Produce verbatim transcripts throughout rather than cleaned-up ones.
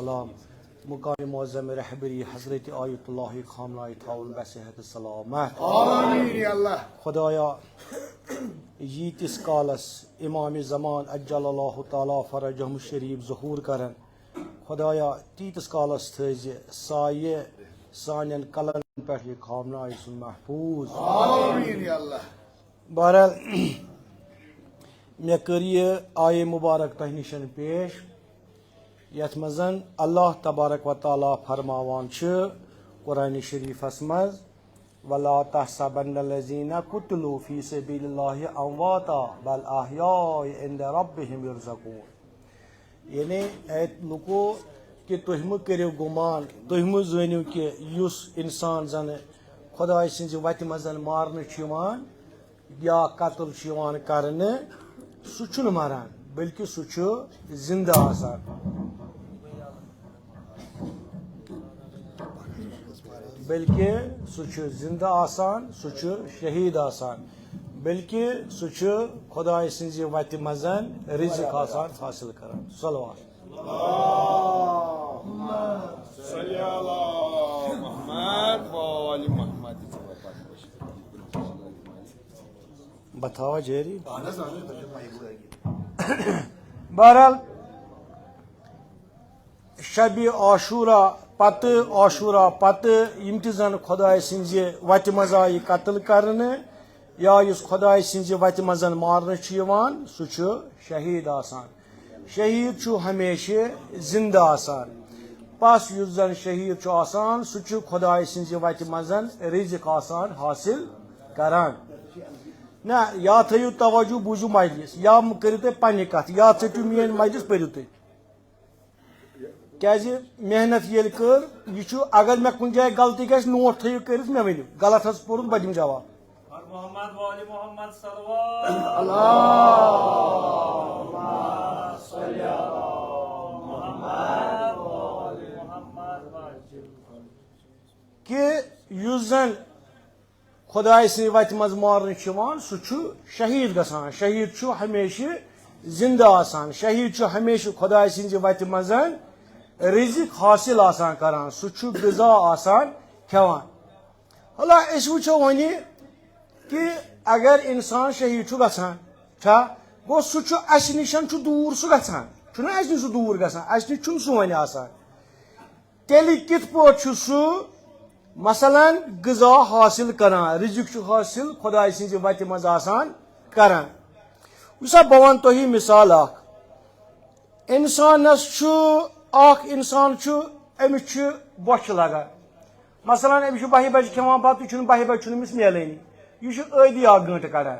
السلام، مقام معظم رہبری حضرت آیت اللہ خامنہ تھاوُن بصحت سلامت۔ آمین یا اللہ۔ خدایا، ییٖتِس کالس امام زمان عجل اللہ تعالیٰ فرجہ شریف ظہور کرن، خدایا، تیٖتِس کالس تھٲیزِ سایہِ سانٮ۪ن کلن پٮ۪ٹھ یہِ خامنہ سُنٛد محفوظ۔ آمین یا اللہ۔ بہرحال، مےٚ کٔر یہِ آیے مبارک تۄہہِ نِش پیش، یَتھ منٛز اللہ تبارک و تعالیٰ فرماوان چھُ قرآن شریفس منٛز، "ولا تحسبن الذين قتلوا في سبيل الله امواتا بل احياء عند ربهم يرزقون"۔ یعنی، اے لوٗکو، کہِ تُہۍ مہٕ کٔرِو گُمان، تُہۍ مہٕ زٲنِو کہِ یُس اِنسان زَن خۄداے سٕنٛزِ وَتہِ منٛز مارنہٕ چھُ یِوان یا قتل چھُ یِوان کرنہٕ، سُہ چھُنہٕ مران، بلکہِ سُہ چھُ زِندٕ آسان۔ بلکہِ سُہ چھُ زِندٕ آسان، سُہ چھُ شہیٖد آسان، بلکہِ سُہ چھُ خۄداے سٕنٛزِ وَتہِ منٛز رِزق آسان حٲصِل کران۔ صلوات۔ اللهم صل على محمد وآل محمد۔ بہٕ تھاوٕ جٲری۔ بہرحال، شبِ عاشورہ پتہٕ، عاشورہ پتہٕ یِم تہِ زن خۄداے سٕنٛزِ وتہِ منٛز آیہِ قتل کرنہٕ یا یُس خۄداے سٕنٛزِ وتہِ منٛز مارنہٕ چھُ یِوان، سُہ چھُ شہیٖد آسان۔ شہیٖد چھُ ہمیشہِ زِندٕ آسان۔ پس یُس زن شہیٖد چھُ آسان، سُہ چھُ خۄداے سٕنٛزِ وتہِ منٛز رِزق آسان حٲصِل کران۔ نہ، یا تھٲیِو توجہ، بوٗزِو مجلس، یا مہٕ کٔرِو تُہۍ پننہِ کتھٕ، یا ژٔٹِو میٲنۍ مجلس، پٔرِو تُہۍ۔ کیازِ محنت ییٚلہِ کٔر، یہِ چھُ، اگر مےٚ کُنہِ جایہِ غلطی گژھِ، نوٹ تھٲیِو کٔرِتھ، مےٚ ؤنِو، غلط حظ پوٚرُن، بہٕ دِمہٕ جواب۔ اور محمد وآل محمد صلوات۔ اللهم صل على محمد وآل محمد۔ کہ یُس زن خۄداے سٕنٛزِ وتہِ منٛز مارنہٕ چھُ یِوان، سُہ چھُ شہیٖد گژھان۔ شہیٖد چھُ ہمیشہِ زِندٕ آسان۔ شہیٖد چھُ ہمیشہِ خۄداے سٕنٛزِ وتہِ منٛز رِزق حٲصِل آسان کران۔ سُہ چھُ غذا آسان کھٮ۪وان۔ حالا أسۍ وٕچھو وۄنۍ کہِ اگر اِنسان شہیٖد چھُ گژھان، چھا، گوٚو سُہ چھُ اَسہِ نِش چھُ دوٗر سُہ گژھان، چھُنہ اَسہِ نِش سُہ دوٗر گژھان، اَسہِ نِش چھُنہٕ سُہ وۄنۍ آسان۔ تیٚلہِ کِتھ پٲٹھۍ چھُ سُہ، مثلاً، غذا حٲصِل کران، رِزق چھُ حٲصِل خۄداے سٕنٛزِ وَتہِ منٛز آسان کران؟ وٕچھ سا، بہٕ وَنہٕ تۄہہِ مِثال اَکھ۔ اِنسانَس چھُ، اَکھ اِنسان چھُ، أمِس چھِ بۄچھِ لَگان۔ مثلاً، أمِس چھُ بَہہِ بَجہِ کھٮ۪وان بَتہٕ، چھُنہٕ بَہہِ بَجہِ چھُنہٕ أمِس میلٲنی۔ یہِ چھُ ٲدی اَکھ گٲنٛٹہٕ کَڑان۔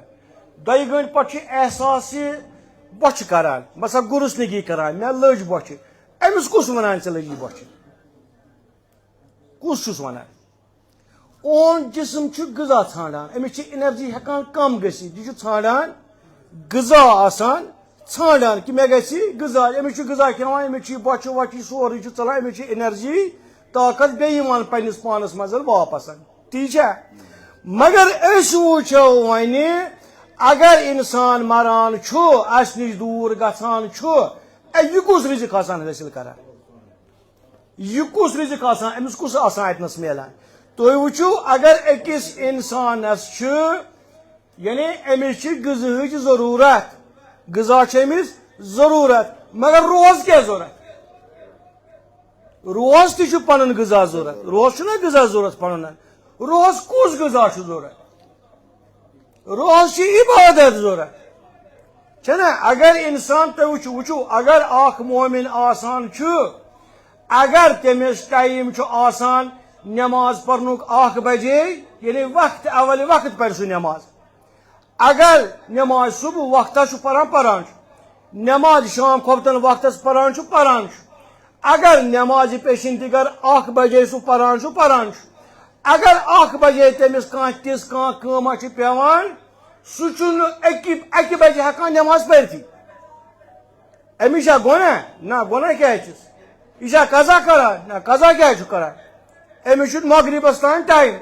دۄیہِ گٲنٛٹہٕ پَتہٕ چھُ احساسِ بۄچھِ کَران، باسان گُرُسنگی کَران، مےٚ لٔج بۄچھِ۔ أمِس کُس وَنان ژےٚ لٔجی بۄچھِ؟ کُس چھُس وَنان؟ اون جسم چھُ غذا ژھانڈان، أمِس چھِ انرجی ہٮ۪کان کم گٔژھِتھ، یہِ چھُ ژھانڈان غذا آسان، ژھانڈان کہِ مےٚ گژھِ غذا، أمِس چھُ غذا کھٮ۪وان، أمِس چھُ یہِ بۄچھِ وۄچھِ سورُے چھُ ژلان، أمِس چھِ انرجی، طاقت بیٚیہِ یِوان پننِس پانس منٛز واپس۔ ٹھیٖک چھا؟ مگر أسۍ وٕچھو وۄنۍ، اگر انسان مران چھُ، اسہِ نِش دوٗر گژھان چھُ، اے، یہِ کُس رِزق آسان حٲصِل کران؟ یہِ کُس رِزق آسان؟ أمِس کُس آسان اَتہِ نَس میلان؟ تُہۍ وٕچھِو، اگر أکِس اِنسانَس چھِ، یعنی أمِس چھِ غذہٕچ ضروٗرت، غذا چھِ أمِس ضروٗرت، مگر روز کیٛاہ ضروٗرت؟ روز تہِ چھُ پَنُن غذا ضروٗرت، روز چھُنہ غذا ضروٗرت پَنُن؟ روز کُس غذا چھُ ضروٗرت؟ روز چھِ عبادت ضروٗرت۔ چھَنہ؟ اگر اِنسان، تُہۍ وٕچھِو، وٕچھِو، اگر اکھ مومِن آسان چھُ، اگر تٔمِس ٹایم چھُ آسان نٮ۪ماز پرنُک اکھ بجے، یعنی وقت اول وقت پرِ سُہ نٮ۪ماز۔ اگر نٮ۪ماز صبح وقتس چھُ پران، پران چھُ۔ نٮ۪ماز شام کھۄفتن وقتس پران چھُ، پران چھُ۔ اگر نٮ۪مازِ پیشن دیگر اکھ بجے سُہ پران چھُ، پران چھُ۔ اگر اکھ بجے تٔمِس کانٛہہ تِژھ کانٛہہ کٲمہ چھِ پٮ۪وان، سُہ چھُنہٕ اَکہِ، اَکہِ بجہِ ہٮ۪کان نٮ۪ماز پٔرتھٕے۔ أمِس چھا گۄناہ؟ نہ، گۄناہ کیٛازِ چھُس؟ یہِ چھا قضا کران؟ نہ، قضا کیٛازِ چھُ کران؟ أمِس چھُ مغربس تام ٹایم،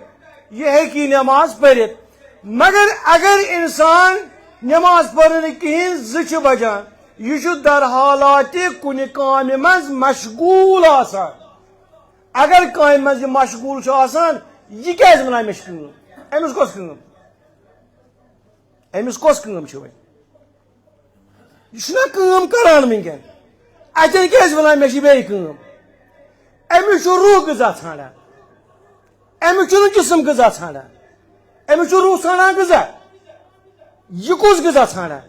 یہِ ہیٚکہِ یہِ نٮ۪ماز پٔرِتھ۔ مگر اگر اِنسان نٮ۪ماز پٔر نہٕ کِہیٖنۍ، زٕ چھِ بجان، یہِ چھُ در حالاتِ کُنہِ کامہِ منٛز مشغوٗل آسان۔ اگر کامہِ منٛز یہِ مشغوٗل چھُ آسان، یہِ کیازِ وَنان مےٚ چھِ کٲم؟ أمِس کۄس کٲم؟ أمِس کۄس کٲم چھِ وۄنۍ؟ یہِ چھُنہ کٲم کران وٕنکیٚن۔ اَتٮ۪ن کیازِ وَنان مےٚ چھِ بیٚیہِ کٲم؟ أمِس چھُ روح غذا ژھانڈان۔ أمِس چھُنہٕ جسم غذا ژھانڈان۔ أمِس چھُ روح ژھانڈان غذا۔ یہِ کُس غذا ژھانڈان؟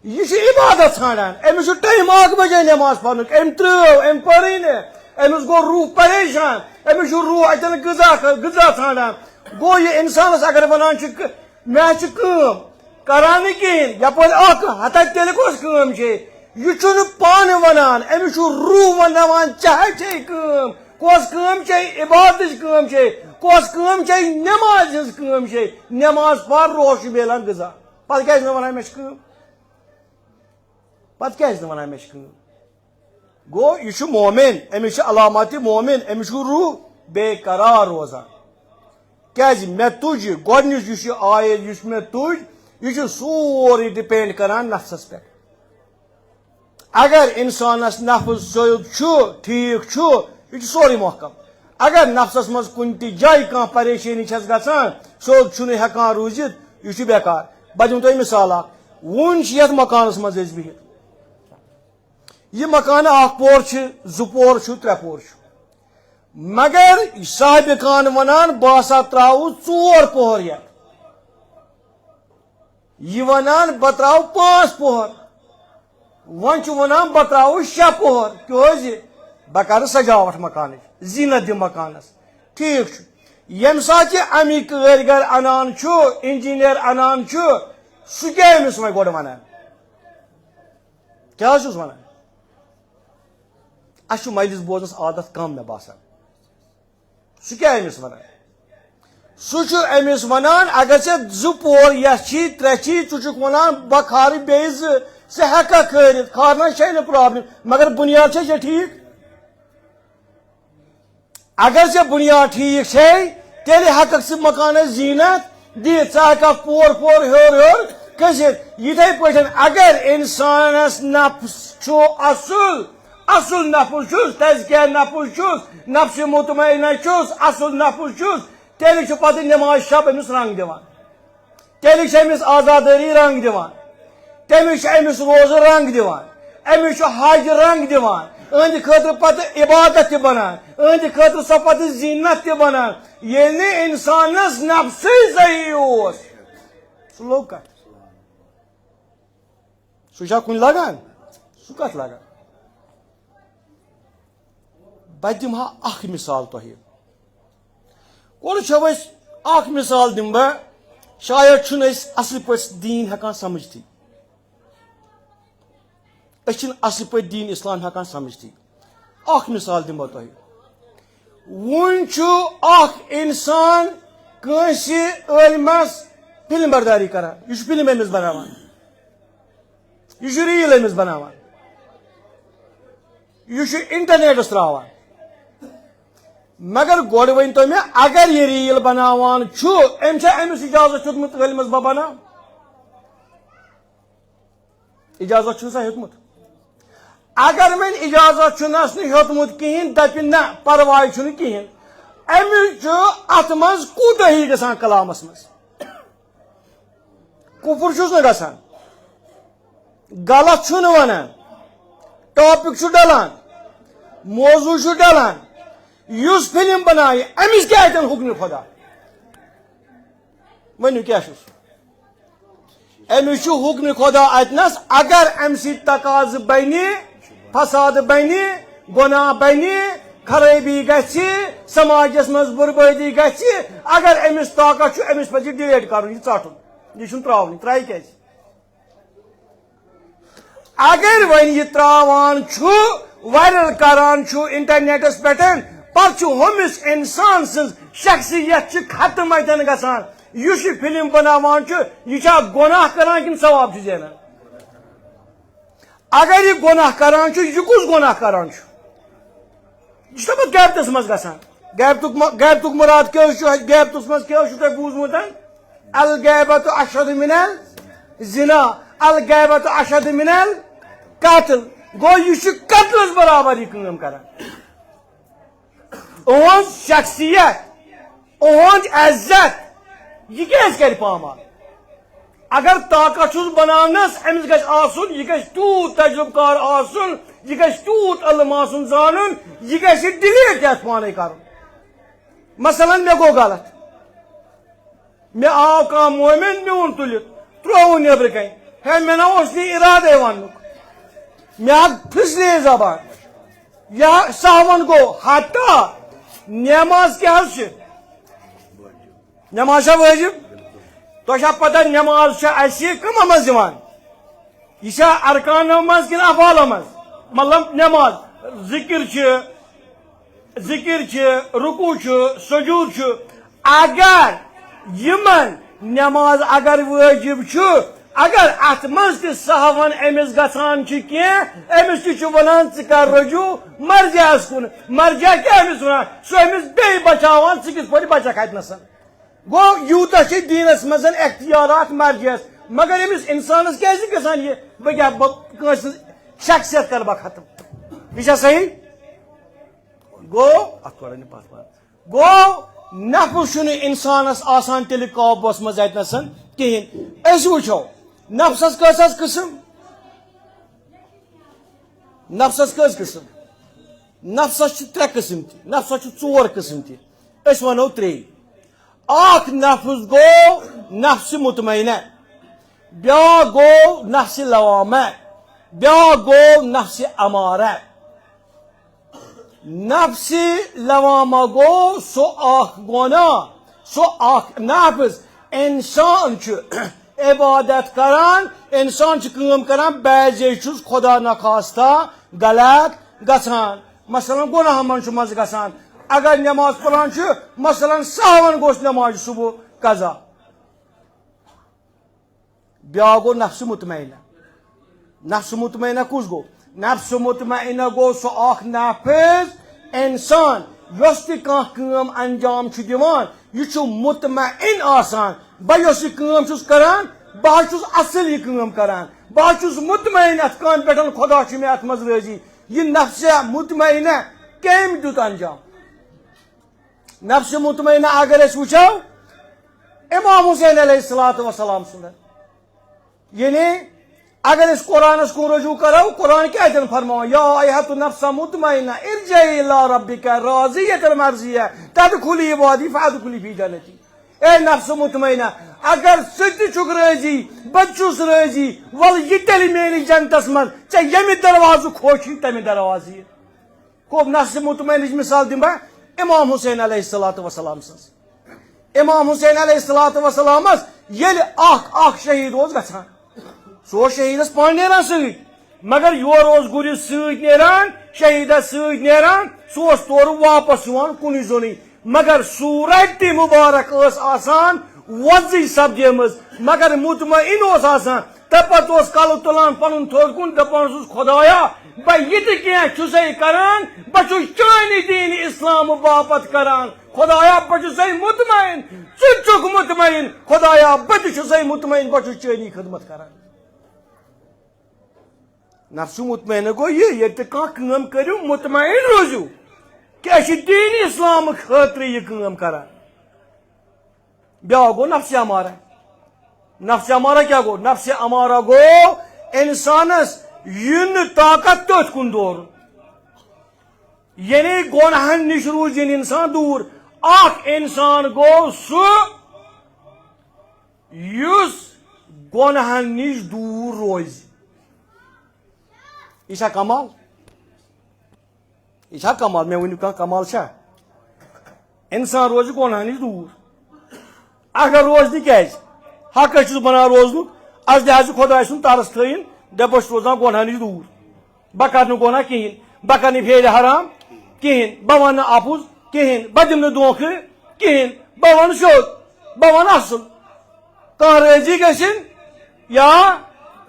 یہِ چھُ عبادت ژھانڈان۔ أمِس چھُ ٹایم اکھ بجے نماز پرنُک۔ أمۍ ترٲو، أمۍ پٔرٕے نہٕ۔ أمِس گوٚو روح پریشان۔ أمِس چھُ روح اَتٮ۪ن غذا، غذا ژھانڈان۔ گوٚو یہِ اِنسانَس اگر وَنان چھِ کہِ مےٚ چھِ کٲم، کران نہٕ کِہیٖنۍ، یَپٲرۍ اَکھ ہَتھا تیٚلہِ کۄس کٲم چھے؟ یہِ چھُنہٕ پانہٕ وَنان، أمِس چھُ روح وَناوان، ژےٚ ہا چھے کٲم۔ کۄس کٲم چھے؟ عبادتٕچ کٲم چھے۔ کۄس کٲم چھے؟ نٮ۪مازِ ہٕنٛز کٲم چھے۔ نٮ۪ماز پَر، روح چھُ میلان غذا۔ پَتہٕ کیٛازِ مےٚ وَنان مےٚ چھِ کٲم؟ پَتہٕ کیٛازِ نہٕ وَنان مےٚ چھِ کٲم؟ گوٚو، یہِ چھُ مومِن، أمِس چھِ علاماتِ مومِن، أمِس چھُ روح بے قرار روزان۔ کیٛازِ؟ مےٚ تُج یہِ، گۄڈٕنیُک یُس یہِ آیت، یُس مےٚ تُج، یہِ چھُ سورُے ڈِپینڈ کران نفسَس پٮ۪ٹھ۔ اگر اِنسانَس نفس سیوٚد چھُ، ٹھیٖک چھُ، یہِ چھُ سورُے محکم۔ اگر نفسَس منٛز کُنہِ تہِ جایہِ کانٛہہ پریشٲنی چھَس گژھان، سیوٚد چھُنہٕ ہٮ۪کان روٗزِتھ، یہِ چھُ بیکار۔ بہٕ دِمہٕ تۄہہِ مِثال اکھ۔ وُنہِ چھِ یَتھ مکانَس منٛز أسۍ بِہِتھ۔ یہِ مکانہٕ اکھ پور چھِ، زٕ پور چھُ، ترٛےٚ پور چھُ۔ مگر صاحبِ خان وَنان، بہٕ ہسا ترٛاوٕ ژور پور یَتھ۔ یہِ وَنان، بہٕ ترٛاوٕ پانٛژھ پور۔ وۄنۍ چھُ وَنان، بہٕ ترٛاوٕ شےٚ پور۔ کیٛازِ؟ بہٕ کَرٕ سجاوٹ مکانٕچ، زیٖنت دِمہٕ مکانَس۔ ٹھیٖک چھُ۔ ییٚمہِ ساتہٕ یہِ اَمِکۍ کٲرۍ گر اَنان چھُ، انجینئر اَنان چھُ، سُہ کیٛاہ أمِس وۄنۍ گۄڈٕ وَنان؟ کیٛاہ حظ چھُس وَنان؟ اَسہِ چھُ مجلس بوزنَس عادت کم، مےٚ باسان۔ سُہ کیٛاہ أمِس وَنان؟ سُہ چھُ أمِس وَنان، اگر ژےٚ زٕ پور یَتھ چھی، ترٛےٚ چھی، ژٕ چھُکھ وَنان، بہٕ کھارٕ بیٚیہِ زٕ، ژٕ ہٮ۪ککھ کھٲرِتھ، کھارنَس چھے نہٕ پرابلم، مگر بُنیاد چھے ژےٚ ٹھیٖک؟ اگر ژےٚ بُنیاد ٹھیٖک چھے، تیٚلہِ ہٮ۪ککھ ژٕ مکانس زیٖنت دِتھ، ژٕ ہٮ۪ککھ پور پور ہیوٚر ہیوٚر کھٔسِتھ۔ یِتھے پٲٹھۍ اگر اِنسانس نفس چھُ اصل، اصل نفس چھُس، تزکیہ نفس چھُس، نفس مطمئنہ چھُس، اصل نفس چھُس، تیٚلہِ چھُ پتہٕ نماز شب أمِس رنگ دِوان۔ تیٚلہِ چھِ أمِس عزادٲری رنگ دِوان، تٔمِس چھُ أمِس روزٕ رنگ دِوان، أمِس چھُ حج رنگ دِوان، أہنٛدِ خٲطرٕ پتہٕ عبادت تہِ بنان، أہنٛدِ خٲطرٕ سۄ پتہٕ زینت تہِ بنان۔ ییٚلہِ نہٕ انسانس نفسٕے صحیح اوس، سُہ لوٚگ کتھ؟ سُہ چھا کُنہِ لگان؟ سُہ کتھ لگان؟ بہٕ دِمہٕ ہا اکھ مثال تۄہہِ۔ گۄڈٕ چھو أسۍ اکھ مثال دِمہٕ بہٕ، شاید چھُنہٕ أسۍ اصل پٲٹھۍ دیٖن ہٮ۪کان سمجھتھٕے۔ أسۍ چھِنہٕ اصل پٲٹھۍ دیٖن اسلام ہٮ۪کان سمجھتھٕے۔ اکھ مثال دِمہٕ بہٕ تۄہہِ۔ وُنہِ چھُ اکھ انسان کٲنٛسہِ عٲلمس فلم برداری کران، یہِ چھُ فلم أمِس بناوان، یہِ چھُ ریٖل أمِس بناوان، یہِ چھُ انٹرنیٹس تراوان۔ مگر گۄڈٕ ؤنۍ تو مےٚ، اگر یہِ ریٖل بناوان چھُ، أمۍ چھا أمِس اجازت دیُتمُت عٲلمس بہٕ بناو؟ اجازت چھُنہٕ سا ہیوٚتمُت؟ اگر وۄنۍ اجازت چھُنس نہٕ ہیوٚتمُت کِہیٖنۍ، دَپہِ نہ، پرواے چھُنہٕ کِہیٖنۍ۔ أمِس چھُ اتھ منٛز کوٗتاہی گژھان کلامس منٛز۔ کفر چھُس نہٕ گژھان، غلط چھُنہٕ ونان، ٹاپک چھُ ڈلان، موضوع چھُ ڈلان۔ یُس فلم بنایہِ، أمِس کیٛاہ اتٮ۪ن حکمِ خدا؟ ؤنِو کیٛاہ چھُس؟ أمِس چھُ حکمِ خدا اتنس، اگر امہِ سۭتۍ تقاضہٕ بنہِ، فساد بنہِ، گۄناہ بنہِ، خرٲبی گژھِ، سماجس منٛز بربٲدی گژھِ، اگر أمِس طاقت چھُ، أمِس پزِ ڈیلیٹ کرُن، یہِ ژٹُن، یہِ چھُنہٕ ترٛاوُن، یہِ ترٛایہِ کیٛازِ؟ اگر وۄنۍ یہِ ترٛاوان چھُ، وائرل کران چھُ انٹرنیٹس پٮ۪ٹھ، پتہٕ چھُ ہُمِس انسان سٕنٛز شخصیت چھِ ختم اتٮ۪ن گژھان۔ یُس یہِ فلم بناوان چھُ، یہِ چھا گۄناہ کران کِنہٕ ثواب چھُ زینان؟ اگر یہِ گۄناہ کران چھُ، یہِ کُس گۄناہ کران چھُ؟ یہِ چھُ دَپان غیبتس منٛز گژھان۔ غیبتُک مہ-، غیبتُک مُراد کیٛاہ حظ چھُ؟ غیبتس منٛز کیٛاہ حظ چھُو تۄہہِ بوٗزمُت؟ الغیبۃ اشد من الزنا، الغیبۃ اشد من ال-، قتل۔ گوٚو، یہِ چھُ قتلس برابر یہِ کٲم کران۔ اُہُنٛد شخصیت، اُہُنٛد عزت، یہِ کیٛازِ کرِ پامال؟ اگر طاقت چھُس بناونس، أمِس گژھِ آسُن، یہِ گژھِ تیوٗت تجربہٕ کار آسُن، یہِ گژھِ تیوٗت علم آسُن زانُن، یہِ گژھِ ڈیلیٹ یتھ پانے کرُن۔ مثلاً، مےٚ گوٚو غلط، مےٚ آو کانٛہہ مومن، میون تُلِتھ ترٛووُن نیٚبرٕ کنہِ۔ ہے، مےٚ نہ اوس نہٕ ارادے وننُک، مےٚ آو پھسلے زبان، یا سہون گوٚو۔ حتیٰ نماز کیٛاہ حظ چھِ؟ نماز چھا وٲجِب؟ تۄہہِ چھا پتہ نماز چھےٚ اَسہِ کٕمن منٛز یِوان؟ یہِ چھا ارکانو منٛز کِنہٕ افعالو منٛز؟ مطلب نماز، ذکر چھِ، ذکر چھِ، رکوع چھُ، سجود چھُ۔ اگر یِمن نماز اگر وٲجِب چھُ، اگر اتھ منٛز تہِ سہون أمِس گژھان چھِ کینٛہہ، أمِس تہِ چھُ ونان، "ژٕ کر رجوع مرجعس کُن۔" مرجع کیٛاہ أمِس ونان؟ سُہ أمِس بیٚیہِ بچاوان، ژٕ کِتھ پٲٹھۍ بچکھ اتہِ نسن؟ گوٚو، یوٗتاہ چھِ دیٖنس منٛز اختیارات مرجعس، مگر أمِس انسانس کیٛازِ گژھان یہِ؟ بہٕ کیٛاہ، بہٕ کٲنٛسہِ ہٕنٛز شخصیت کرٕ بہٕ ختم؟ یہِ چھا صحیح؟ گوٚو، اتھ کھۄرن یہِ پتھ پہن۔ گوٚو، نفس چھُنہٕ انسانس آسان تیٚلہِ قابوس منٛز اتہِ نسن کِہیٖنۍ۔ أسۍ وٕچھو، نفسس کٔژ حظ قٕسم؟ نفسس کٔژ قٕسم؟ نفسس چھِ ترٛےٚ قٕسم تہِ، نفسس چھِ ژور قٕسم تہِ۔ أسۍ ونو ترٛے۔ اکھ نفس گوٚو نفس مطمئنہ، بیٛاکھ گوٚو نفس لوامہ، بیٛاکھ گوٚو نفس امارہ۔ نفس لوامہ گوٚو سُہ اکھ گۄناہ، سُہ اکھ نفس۔ انسان چھُ عبادت کران، انسان چھُ کٲم کران، بعضے چھُس خدا نخواستہ غلط گژھان۔ مثلاً گۄناہن منٛز چھُ منٛزٕ گژھان۔ اگر نماز پران چھُ، مثلاً سہون گوٚژھ نماز صبح قضا۔ بیٛاکھ گوٚو نفس مطمئنہ۔ نفس مطمئنہ کُس گوٚو؟ نفس مطمئنہ گوٚو سُہ اکھ نفس، انسان، یۄس تہِ کانٛہہ کٲم انجام چھُ دِوان، یہِ چھُ مطمئن آسان، بہٕ یۄس یہِ کٲم چھُس کران، بہٕ حظ چھُس اصل یہِ کٲم کران، بہٕ حظ چھُس مطمئن اتھ کامہِ پٮ۪ٹھ، خدا چھُ مےٚ اتھ منٛز رٲضی۔ یہِ نفس مطمئنہ کٔمۍ دیُت انجام؟ نفس مطمئنہ اگر أسۍ وٕچھو، امام حسین علیہ الصلوۃ والسلام سُنٛد۔ یعنی اگر أسۍ قرآنس کُن رجوع کرو، قرآن کیٛاہ چھُنہٕ فرماوان؟ یا ایھا النفس المطمئنہ ارجعی الی ربک راضیۃ مرضیہ، تدخلی عبادی فادخلی فی جنتی۔ اے نفس مطمئنہ، اگر ژٕ تہِ چھُکھ رٲضی، بہٕ تہِ چھُس رٲضی، وَلہٕ یہِ تیٚلہِ میٲنِس جنتس منٛز، ژےٚ ییٚمہِ دروازٕ خۄش یی، تَمہِ دروازٕ یہِ۔ خوب، نفس مطمئنٕچ مثال دِمہٕ بہٕ امام حسین علیہ الصلوۃ والسلام سٕنٛز۔ امام حسین علیہ الصلوۃ والسلامس ییٚلہِ اکھ اکھ شہید اوس گژھان، سُہ اوس شہیدس پانہٕ نیران سۭتۍ، مگر یورٕ اوس گُرِس سۭتۍ نیران، شہیدس سۭتۍ نیران، سُہ اوس تورٕ واپس یِوان کُنُے زوٚنٕے۔ مگر صورت تہِ مبارک ٲس آسان وۄزٕج سپدیمٕژ، مگر مطمئن اوس آسان۔ تہٕ پتہٕ اوس کلہٕ تُلان پنُن تھوٚد کُن، دپان اوسُس، "خدایا، بہٕ یہِ تہِ کینٛہہ چھُسے کران، بہٕ چھُس چٲنہِ دیٖنہِ اسلام باپتھ کران۔ خدایا، بہٕ چھُسے مطمئن، ژٕ تہِ چھُکھ مطمئن، خدایا، بہٕ تہِ چھُسے مطمئن، بہٕ چھُس چٲنی خدمت کران۔" نفس مطمئنہ گوٚو یہِ، ییٚلہِ تہِ کانٛہہ کٲم کٔرِو، مطمئن روٗزِو کہِ أسۍ چھِ دیٖنہِ اسلام خٲطرٕ یہِ کٲم کران۔ بیٛاکھ گوٚو نفس امارہ۔ نفس امارہ کیٛاہ گوٚو؟ نفس امارہ گوٚو انسانس یہِ نہٕ طاقت تٔتھۍ کُن دورُن، یعنی گۄناہن نِش روٗزِن انسان دوٗر۔ اکھ انسان گوٚو سُہ یُس گۄناہن نِش دوٗر روزِ۔ یہِ چھا کمال؟ یہِ چھا کمال؟ مےٚ ؤنِو کانٛہہ، کمال چھا؟ انسان روزِ گۄناہن نِش دوٗر۔ اگر روزِ نہٕ کیٛازِ؟ حقس چھُس بنان روزنُک، از تہِ حظ چھُ خۄداے سُنٛد ترس تھٲیِن، دپس چھُس روزان گۄناہن نِش دوٗر۔ بہٕ کرٕ نہٕ گۄناہ کِہیٖنۍ، بہٕ کرٕ نہٕ پھیرِ حرام کِہیٖنۍ، بہٕ ونہٕ نہٕ اپُز کِہیٖنۍ، بہٕ دِمہٕ نہٕ دھوکہٕ کِہیٖنۍ، بہٕ ونہٕ سیوٚد، بہٕ ونہٕ اصل۔ کانٛہہ رٲضی گژھِن یا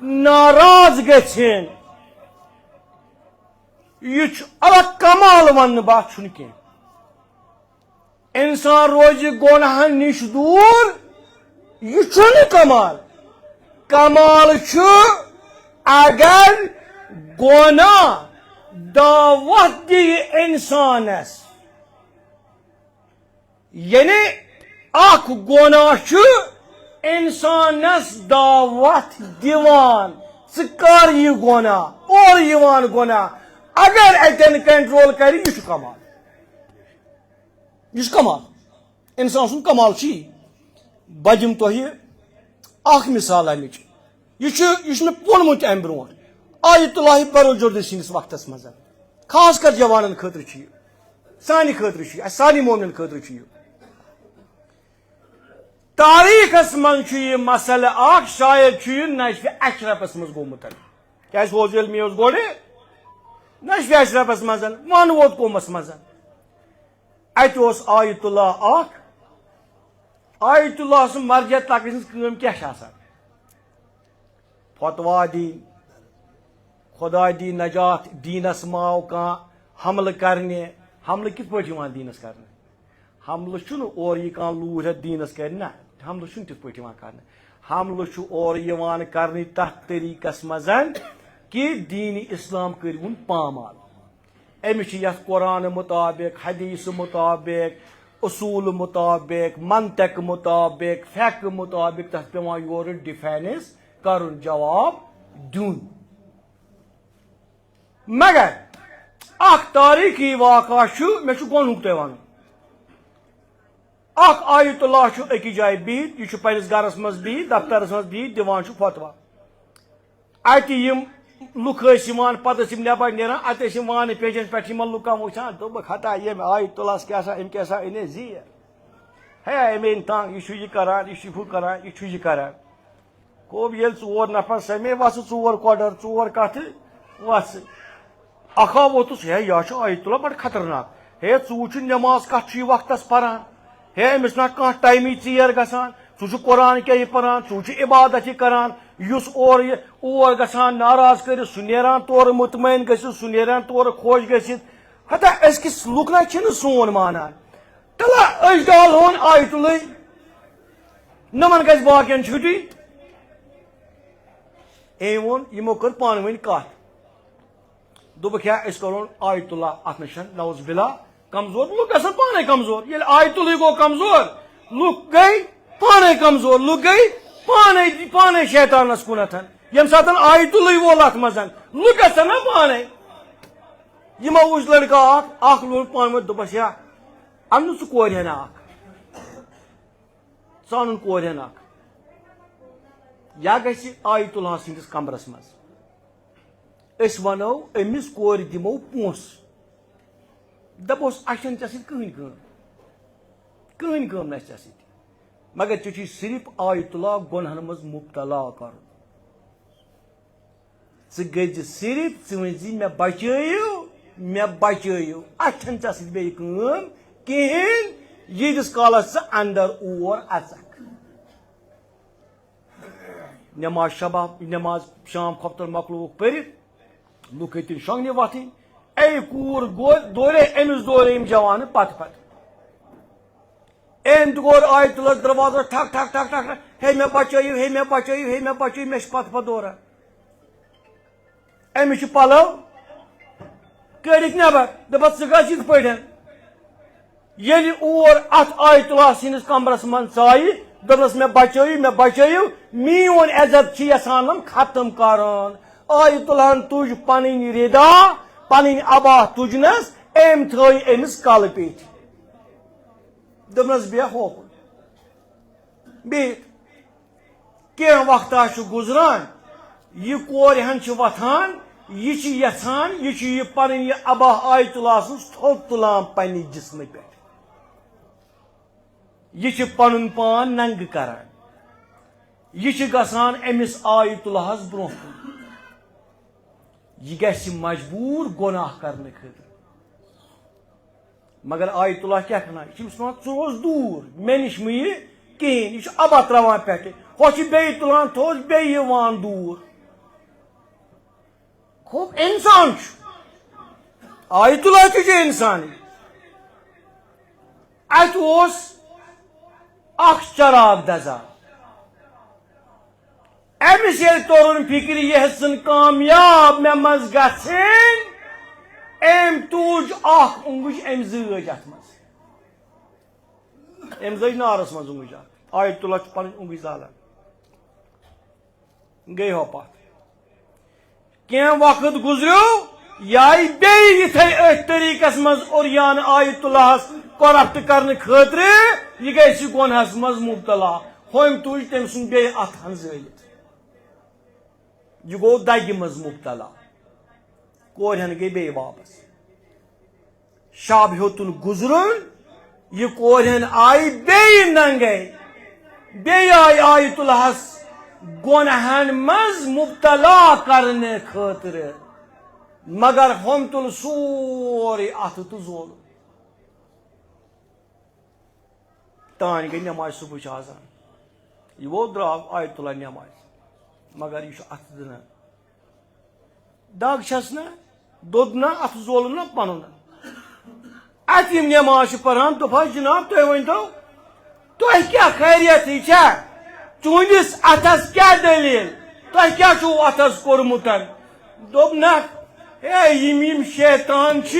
ناراض گژھِن۔ یہِ چھُ الگ کمال وننہٕ، بس چھُنہٕ کینٛہہ۔ انسان روزِ گۄناہن نِش دوٗر، یہِ چھُنہٕ کمال۔ کمال چھُ اگر گۄناہ دعوت دِیہِ اِنسانَس۔ یعنی اکھ گۄناہ چھُ اِنسانَس دعوت دِوان، ژٕ کر یہِ گۄناہ، اورٕ یِوان گۄناہ۔ اگر اَتٮ۪ن control کرِ، یہِ چھُ کمال۔ یہِ چھُ کمال۔ اِنسان سُنٛد کمال چھُ یی۔ بہٕ دِمہٕ تۄہہِ اکھ مثال اَمِچ۔ یہِ چھُ، یہِ چھُ مےٚ ووٚنمُت تہِ اَمہِ برونٛٹھ۔ آیت اللہ برل جردی سٕنٛدِس وقتس منٛز، خاص کر جوانن خٲطرٕ چھُ یہِ، سانہِ خٲطرٕ چھُ یہِ، اَسہِ سارنٕے مومنن خٲطرٕ چھُ یہِ۔ تاریخس منٛز چھُ یہِ مسئلہٕ اکھ، شاید چھُ یہِ نجف اشرفس منٛز گوٚمُت۔ کیازِ حوض علمی اوس گۄڈٕ نجف اشرفس منٛز، ون ووت قومس منٛز۔ اتہِ اوس آیت اللہ اکھ۔ آیت اللہ سُنٛد مرجع تقی سٕنٛز کٲم کیٛاہ چھِ آسان؟ فتوا دِنۍ، خدا دی نجات، دیٖنس ما آو کانٛہہ حملہٕ کرنہِ۔ حملہٕ کِتھ پٲٹھۍ یِوان دیٖنس کرنہٕ؟ حملہٕ چھُنہٕ اورٕ یہِ کانٛہہ لوٗر ہٮ۪تھ دیٖنس کرِ، نہ، حملہٕ چھُنہٕ تِتھ پٲٹھۍ یِوان کرنہٕ۔ حملہٕ چھُ اورٕ یِوان کرنہٕ تتھ طریٖقس منٛز کہِ دیٖنِ اسلام کٔرِوُن پامال۔ أمِس چھِ یَتھ قرآن مُطابِق، حدیث مُطابِق، اصوٗل مُطابِق، منطق مُطابِق، فقہ مُطابِق تَتھ پٮ۪وان یورٕ defense کَرُن، جواب دیُن۔ مگر اَکھ تٲریٖخی واقعہ چھُ، مےٚ چھُ گۄڈٕنیُک تۄہہِ وَنُن۔ اَکھ آیت اللہ چھُ أکِس جایہِ بِہِتھ، یہِ چھُ پنٛنِس گَرَس منٛز بِہِتھ، دفترَس منٛز بِہِتھ، دِوان چھُ فتوا۔ اتہِ یِم لُکھ ٲسۍ یِوان، پتہٕ ٲسۍ یِم نٮ۪بر نیران، اتہِ ٲسۍ یِم وانہٕ پیجن پٮ۪ٹھ یِمن لُکن وٕچھان، دوٚپُکھ، ہتا ییٚمہِ آیت اللہس کیٛاہ سا، أمۍ کیٛاہ سا أنۍ اَسہِ زیٖر۔ ہے، أمۍ أنۍ تنگ، یہِ چھُ یہِ کران، یہِ چھُ ہُہ کران، یہِ چھُ یہِ کران۔ گوٚو ییٚلہِ ژور نفر سمے، وَسہٕ ژور کۄڈر، ژور کتھٕ، وَسہٕ۔ اکھا ووتُس، ہے، یہِ ہا چھُ آیت اللہ بڑٕ خطرناک۔ ہے، ژٕ وٕچھ نٮ۪ماز کتھ چھُ یہِ وقتس پران۔ ہے، أمِس نا کانٛہہ ٹایمٕے ژیر گژھان۔ ژٕ چھُکھ قرآن کیٛاہ یہِ پران، ژٕ چھُکھ عبادت یہِ کران۔ یُس اورٕ یہِ، اور گژھان ناراض کٔرِتھ، سُہ نیران تورٕ مطمئن گٔژھِتھ، سُہ نیران تورٕ خۄش گٔژھِتھ۔ ہتا أزکِس لُکھ نا چھِنہٕ سون مانان۔ تَلہ أسۍ ڈالہون آیتُلٕے، نۄمن گژھِ باقین چھُٹی۔ أمۍ ووٚن، یِمو کٔر پانہٕ ؤنۍ کتھ۔ دوٚپُکھ، ہے، أسۍ کرون آیت اللہ اتھ نِش، نعوذ باللہ، کمزور۔ لُکھ گژھن پانے کمزور۔ ییٚلہِ آیت اللہٕے گوٚو کمزور، لُکھ گٔے پانے کمزور، لُکھ گٔے پانے، پانے شیطانس کُنتھ۔ ییٚمہِ ساتہٕ آیت اللہٕے وول اتھ منٛز، لُکھ گژھن نا پانے۔ یِمو وُچھ لڑکہٕ اکھ، اکھ لوٚگ پانہٕ ؤنۍ، دوٚپُس، یا اَن نہٕ ژٕ کورِ ہنا اکھ، ژٕ اَنُن کورِ ہنا اکھ۔ یا گژھِ آیت اللہ سٕنٛدِس کمرس منٛز۔ أسۍ ونو أمِس کورِ دِمو پونٛسہٕ۔ دپوس، اسہِ چھنہٕ ژےٚ سۭتۍ کٕہٕنۍ کٲم، کٕہٕنۍ کٲم نہ چھِ ژےٚ سۭتۍ، مگر ژےٚ چھُے صرف آیت اللہ گۄنہن منٛز مبتلا کرُن۔ ژٕ گٔژھ زِ صرف، ژٕ ؤنۍ زِ، مےٚ بچٲیِو، مےٚ بچٲیِو، اسہِ چھنہٕ ژےٚ سۭتۍ بیٚیہِ کٲم کِہیٖنۍ، ییٖتِس کالس ژٕ اندر اور اژکھ۔ نماز شباب، نماز شام خۄفتن مۄکلووُکھ پٔرِتھ، لُکھ ہیٚتِن شۄنٛگنہِ وۄتھٕنۍ۔ اے کوٗر گوٚو، دورے أمِس دورے یِم جوانہٕ پتہٕ پتہٕ۔ أمۍ تہِ کوٚر آیتُلس دروازس ٹھک ٹھک ٹھک ٹھک ٹھک، ہے مےٚ بچٲیِو، ہے مےٚ بچٲیِو، ہے مےٚ بچٲیِو، مےٚ چھِ پتہٕ پتہٕ دوران۔ أمِس چھِ پلو کٔڑِتھ نٮ۪بر، دپان، "ژٕ گژھ یِتھ پٲٹھۍ۔" ییٚلہِ اور اتھ آیت اللہ سٕنٛدِس کمرس منٛز ژایہِ، دوٚپنس، "مےٚ بچٲیِو، مےٚ بچٲیِو، میون عزت چھِ یژھان یِم ختم کرُن۔" آیت اللہن تُج پنٕنۍ ردا، پنٕنۍ عبا تُجنس، أمۍ تھٲے أمِس کلہٕ پیٚٹھۍ۔ دوٚپنس، "بیٚہہ ہوکُن، بیٚہہ۔" کینٛہہ وقتا چھُ گُزران، یہِ کورِ ہن چھِ وۄتھان، یہِ چھِ یژھان، یہِ چھُ یہِ پنٕنۍ یہِ عبا آیت اللہ سٕنٛز تھوٚد تُلان پننہِ جسمہٕ پٮ۪ٹھ۔ یہِ چھِ پنُن پان ننٛگہٕ کران۔ یہِ چھِ گژھان أمِس آیت اللہس برونٛہہ کُن۔ یہِ گژھِ مجبوٗر گۄناہ کرنہٕ خٲطرٕ۔ مگر آیت اللہ کیٛاہ کران؟ یہِ چھُ أمِس وَنان، "ژٕ روز دوٗر، مےٚ نِش مہٕ یہِ کِہیٖنۍ۔" یہِ چھُ اَبا ترٛاوان پٮ۪ٹھٕ، ہۄ چھِ بیٚیہِ تُلان تھوٚد، بیٚیہِ یِوان دوٗر۔ خوب اِنسان چھُ۔ آیت اللہ تہِ چھُ اِنسانٕے۔ اَتہِ اوس اکھ چراغ دَزان۔ أمِس ییٚلہِ توٚرُن فِکرِ، یہِ ہیٚژٕن کامیاب مےٚ منٛز گژھٕنۍ، أمۍ توٗج اکھ اونٛگٕج، أمۍ زٲج اَتھ منٛز۔ أمۍ زٲج نارَس منٛز اونٛگٕج اکھ۔ آیت اللہ چھُ پنٕنۍ اونٛگٕج زالان۔ گٔے ہۄپتھ۔ کینٛہہ وقت گُزریو، یہِ آیہِ بیٚیہِ یِتھے أتھۍ طریٖقس منٛز اوریان آیت اللہس کرپٹ کرنہٕ خٲطرٕ، یہِ گژھِ گۄنہس منٛز مبتلا۔ ہُمۍ تُج تٔمۍ سُنٛد بیٚیہِ اتھن زٲلِتھ۔ یہِ گوٚو دگہِ منٛز مبتلا۔ کورِ ہن گٔے بیٚیہِ واپس۔ شب ہیوٚتُن گُزرُن، یہِ کورِ ہن آیہِ بیٚیہِ ننگے، بیٚیہِ آیہِ آیت اللہس گۄنہن منٛز مبتلا کرنہٕ خٲطرٕ، مگر ہُمۍ تُل سورُے اَتھٕ تہٕ زول۔ تانۍ گٔے نماز صبحٕچ آذان۔ یہِ ووت، درٛاو آیت اللہ نماز۔ مگر یہِ چھُ اَتھٕ دِنہٕ۔ دگ چھَس نہ، دوٚد نہ، اَتھٕ زولُن نہ پَنُن۔ اَتہِ یِم نماز چھِ پَران، دوٚپہَس، "جِناب، تُہۍ ؤنۍتو، تۄہہِ کیٛاہ خیریتٕے چھا؟ چٲنِس اَتھَس کیٛاہ دٔلیٖل؟ تۄہہِ کیٛاہ چھُو اَتھَس کوٚرمُت؟" دوٚپ، "نہ، ہے، یِم، یِم شیطان چھِ،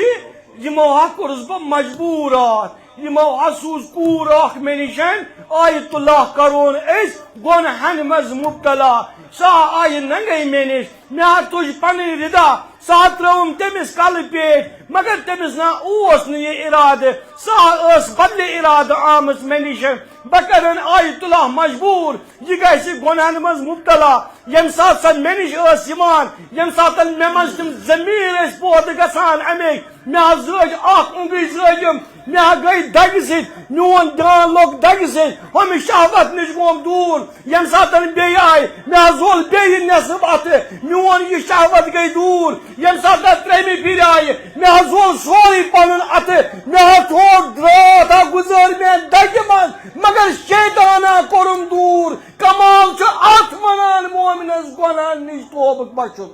یِمو ہا کوٚرُس بہٕ مجبوٗر اَتھ۔ یِمو ہا سوٗز کوٗر اَکھ مےٚ نِش، آیت اللہ کَرون أسۍ گۄنہَن منٛز مُبتلا۔ سۄ ہا آیہِ ننگے مےٚ نِش۔ مےٚ ہا تُج پنٕنۍ رِدا، سۄ ہا ترٲوٕم تٔمِس کلہٕ پیٹھ، مگر تٔمِس نہ اوس نہٕ یہِ اِرادٕ، سۄ ہا ٲس بدلہِ اِرادٕ آمٕژ مےٚ نِش۔ بہٕ کرن آیت اللہ مجبوٗر، یہِ گژھِ گۄنہن منٛز مُبتلا۔ ییٚمہِ ساتہٕ سۄ مےٚ نِش ٲس یِوان، ییٚمہِ ساتہٕ مےٚ منٛز تِم ضمیٖر ٲسۍ پٲدٕ گژھان اَمِکۍ، مےٚ ہا زٲج اکھ اونٛگٕج زٲجِم، مےٚ ہا گٔے دگہِ سۭتۍ، میون دیان لوٚگ دگہِ سۭتۍ، ہُمہِ شہوت نِش گوم دوٗر۔ ییٚمہِ ساتہٕ بیٚیہِ آیہِ، مےٚ ہا زول بیٚیہِ نٮ۪صٕف اَتھٕ، میون یہِ شہوت گٔے دوٗر۔ ییٚمہِ ساتہٕ ترٛیٚیِمہِ پھِرِ آیہِ، مےٚ ہا زول سورُے پَنُن اَتھٕ، مےٚ ہا تھوٚو درٛاتھ ہا گُزٲر مےٚ دگہِ منٛز، مگر شیطانہ کوٚرُم دوٗر۔ کمال چھُ اَتھ وَنان مومنَس گۄناہَن نِش توبہٕ بَچُن۔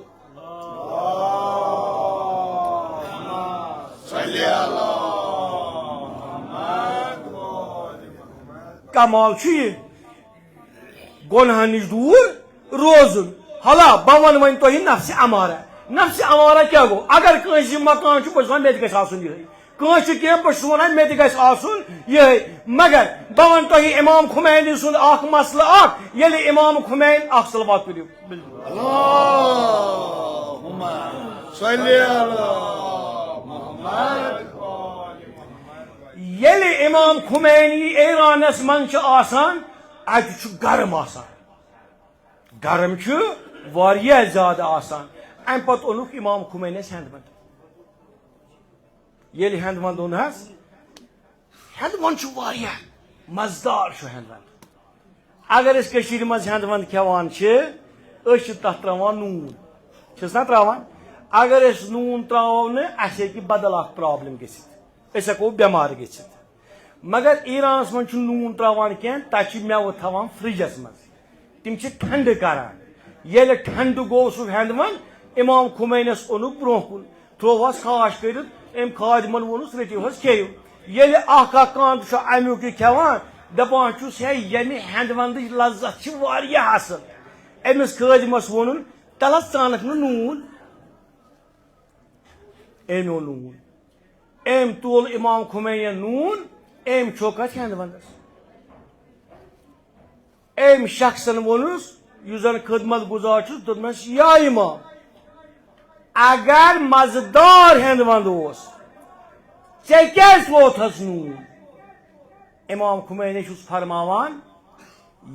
کمال چھُ یہِ، گۄناہن نِش دوٗر روزُن۔ حالا، بہٕ وَنہٕ وۄنۍ تۄہہِ نفسِ امارہ۔ نفسِ امارہ کیٛاہ گوٚو؟ اگر کٲنٛسہِ یہِ مکان چھُ، بہٕ چھُس وَنان، مےٚ تہِ گژھِ آسُن یِہوٚے۔ کٲنٛسہِ چھُ کینٛہہ، بہٕ چھُس وَنان، مےٚ تہِ گژھِ آسُن یِہوٚے۔ مگر بہٕ وَنہٕ تۄہہِ امام خمینی سُنٛد اکھ مسلہٕ اکھ، ییٚلہِ امام خمین، اکھ صلوات پٔرِو۔ اللہم صلی علی محمد۔ ییٚلہِ امام خمینی ایرانس منٛز چھُ آسان، اتہِ چھُ گرم آسان، گرم چھُ واریاہ زیادٕ آسان۔ امہِ پتہٕ اوٚنُکھ امام خمینس ہٮ۪نٛد منٛد۔ ییٚلہِ ہٮ۪نٛد منٛد اوٚن حظ، ہٮ۪نٛد منٛد چھُ واریاہ مزٕدار چھُ ہٮ۪نٛد منٛد۔ اگر أسۍ کٔشیٖرِ منٛز ہٮ۪نٛد وٮ۪نٛد کھٮ۪وان چھِ، أسۍ چھِ تَتھ ترٛاوان نوٗن۔ چھِس نا ترٛاوان؟ اگر أسۍ نوٗن ترٛاوو نہٕ، اَسہِ ہیٚکہِ بدل اَکھ problem گٔژھِتھ۔ أسۍ ہٮ۪کو بٮ۪مار گٔژھِتھ۔ مگر ایرانَس منٛز چھُنہٕ نوٗن ترٛاوان کینٛہہ، تَتہِ چھِ مٮ۪وٕ تھاوان فرٛجَس منٛز۔ تِم چھِ ٹھنٛڈٕ کران۔ ییٚلہِ ٹھنٛڈٕ گوٚو سُہ ہٮ۪نٛد وٮ۪نٛد، امام خمینس اوٚنُکھ برٛونٛہہ کُن۔ تھووہس خاش کٔرِتھ، أمۍ خادمن ووٚنُس، "رٔٹِو حظ، کھیٚیِو۔" ییٚلہِ اکھ اکھ کانٛدٕ چھُ اَمیُک یہِ کھٮ۪وان، دَپان چھُس، "ہے، ییٚمہِ ہٮ۪نٛدٕ وٮ۪نٛدٕچ لذت چھِ واریاہ اَصٕل۔" أمِس خٲدمَس ووٚنُن، "تَلہٕ حظ، ژٕ اَنَکھ نہٕ نوٗن؟" أمۍ اوٚن نوٗن۔ أمۍ تُل امام خمینیَن نوٗن، أمۍ چھوٚک اَتھ ہٮ۪نٛدٕ وٮ۪نٛدَس۔ أمۍ شخصن ووٚنُس، یُس زن خدمت گزار چھُس، دوٚپنس، "یا امام، اگر مزٕدار ہٮ۪نٛد وٮ۪نٛد اوس، ژےٚ کیٛازِ تھووتھس نوٗن؟" امام خمینی چھُس فرماوان،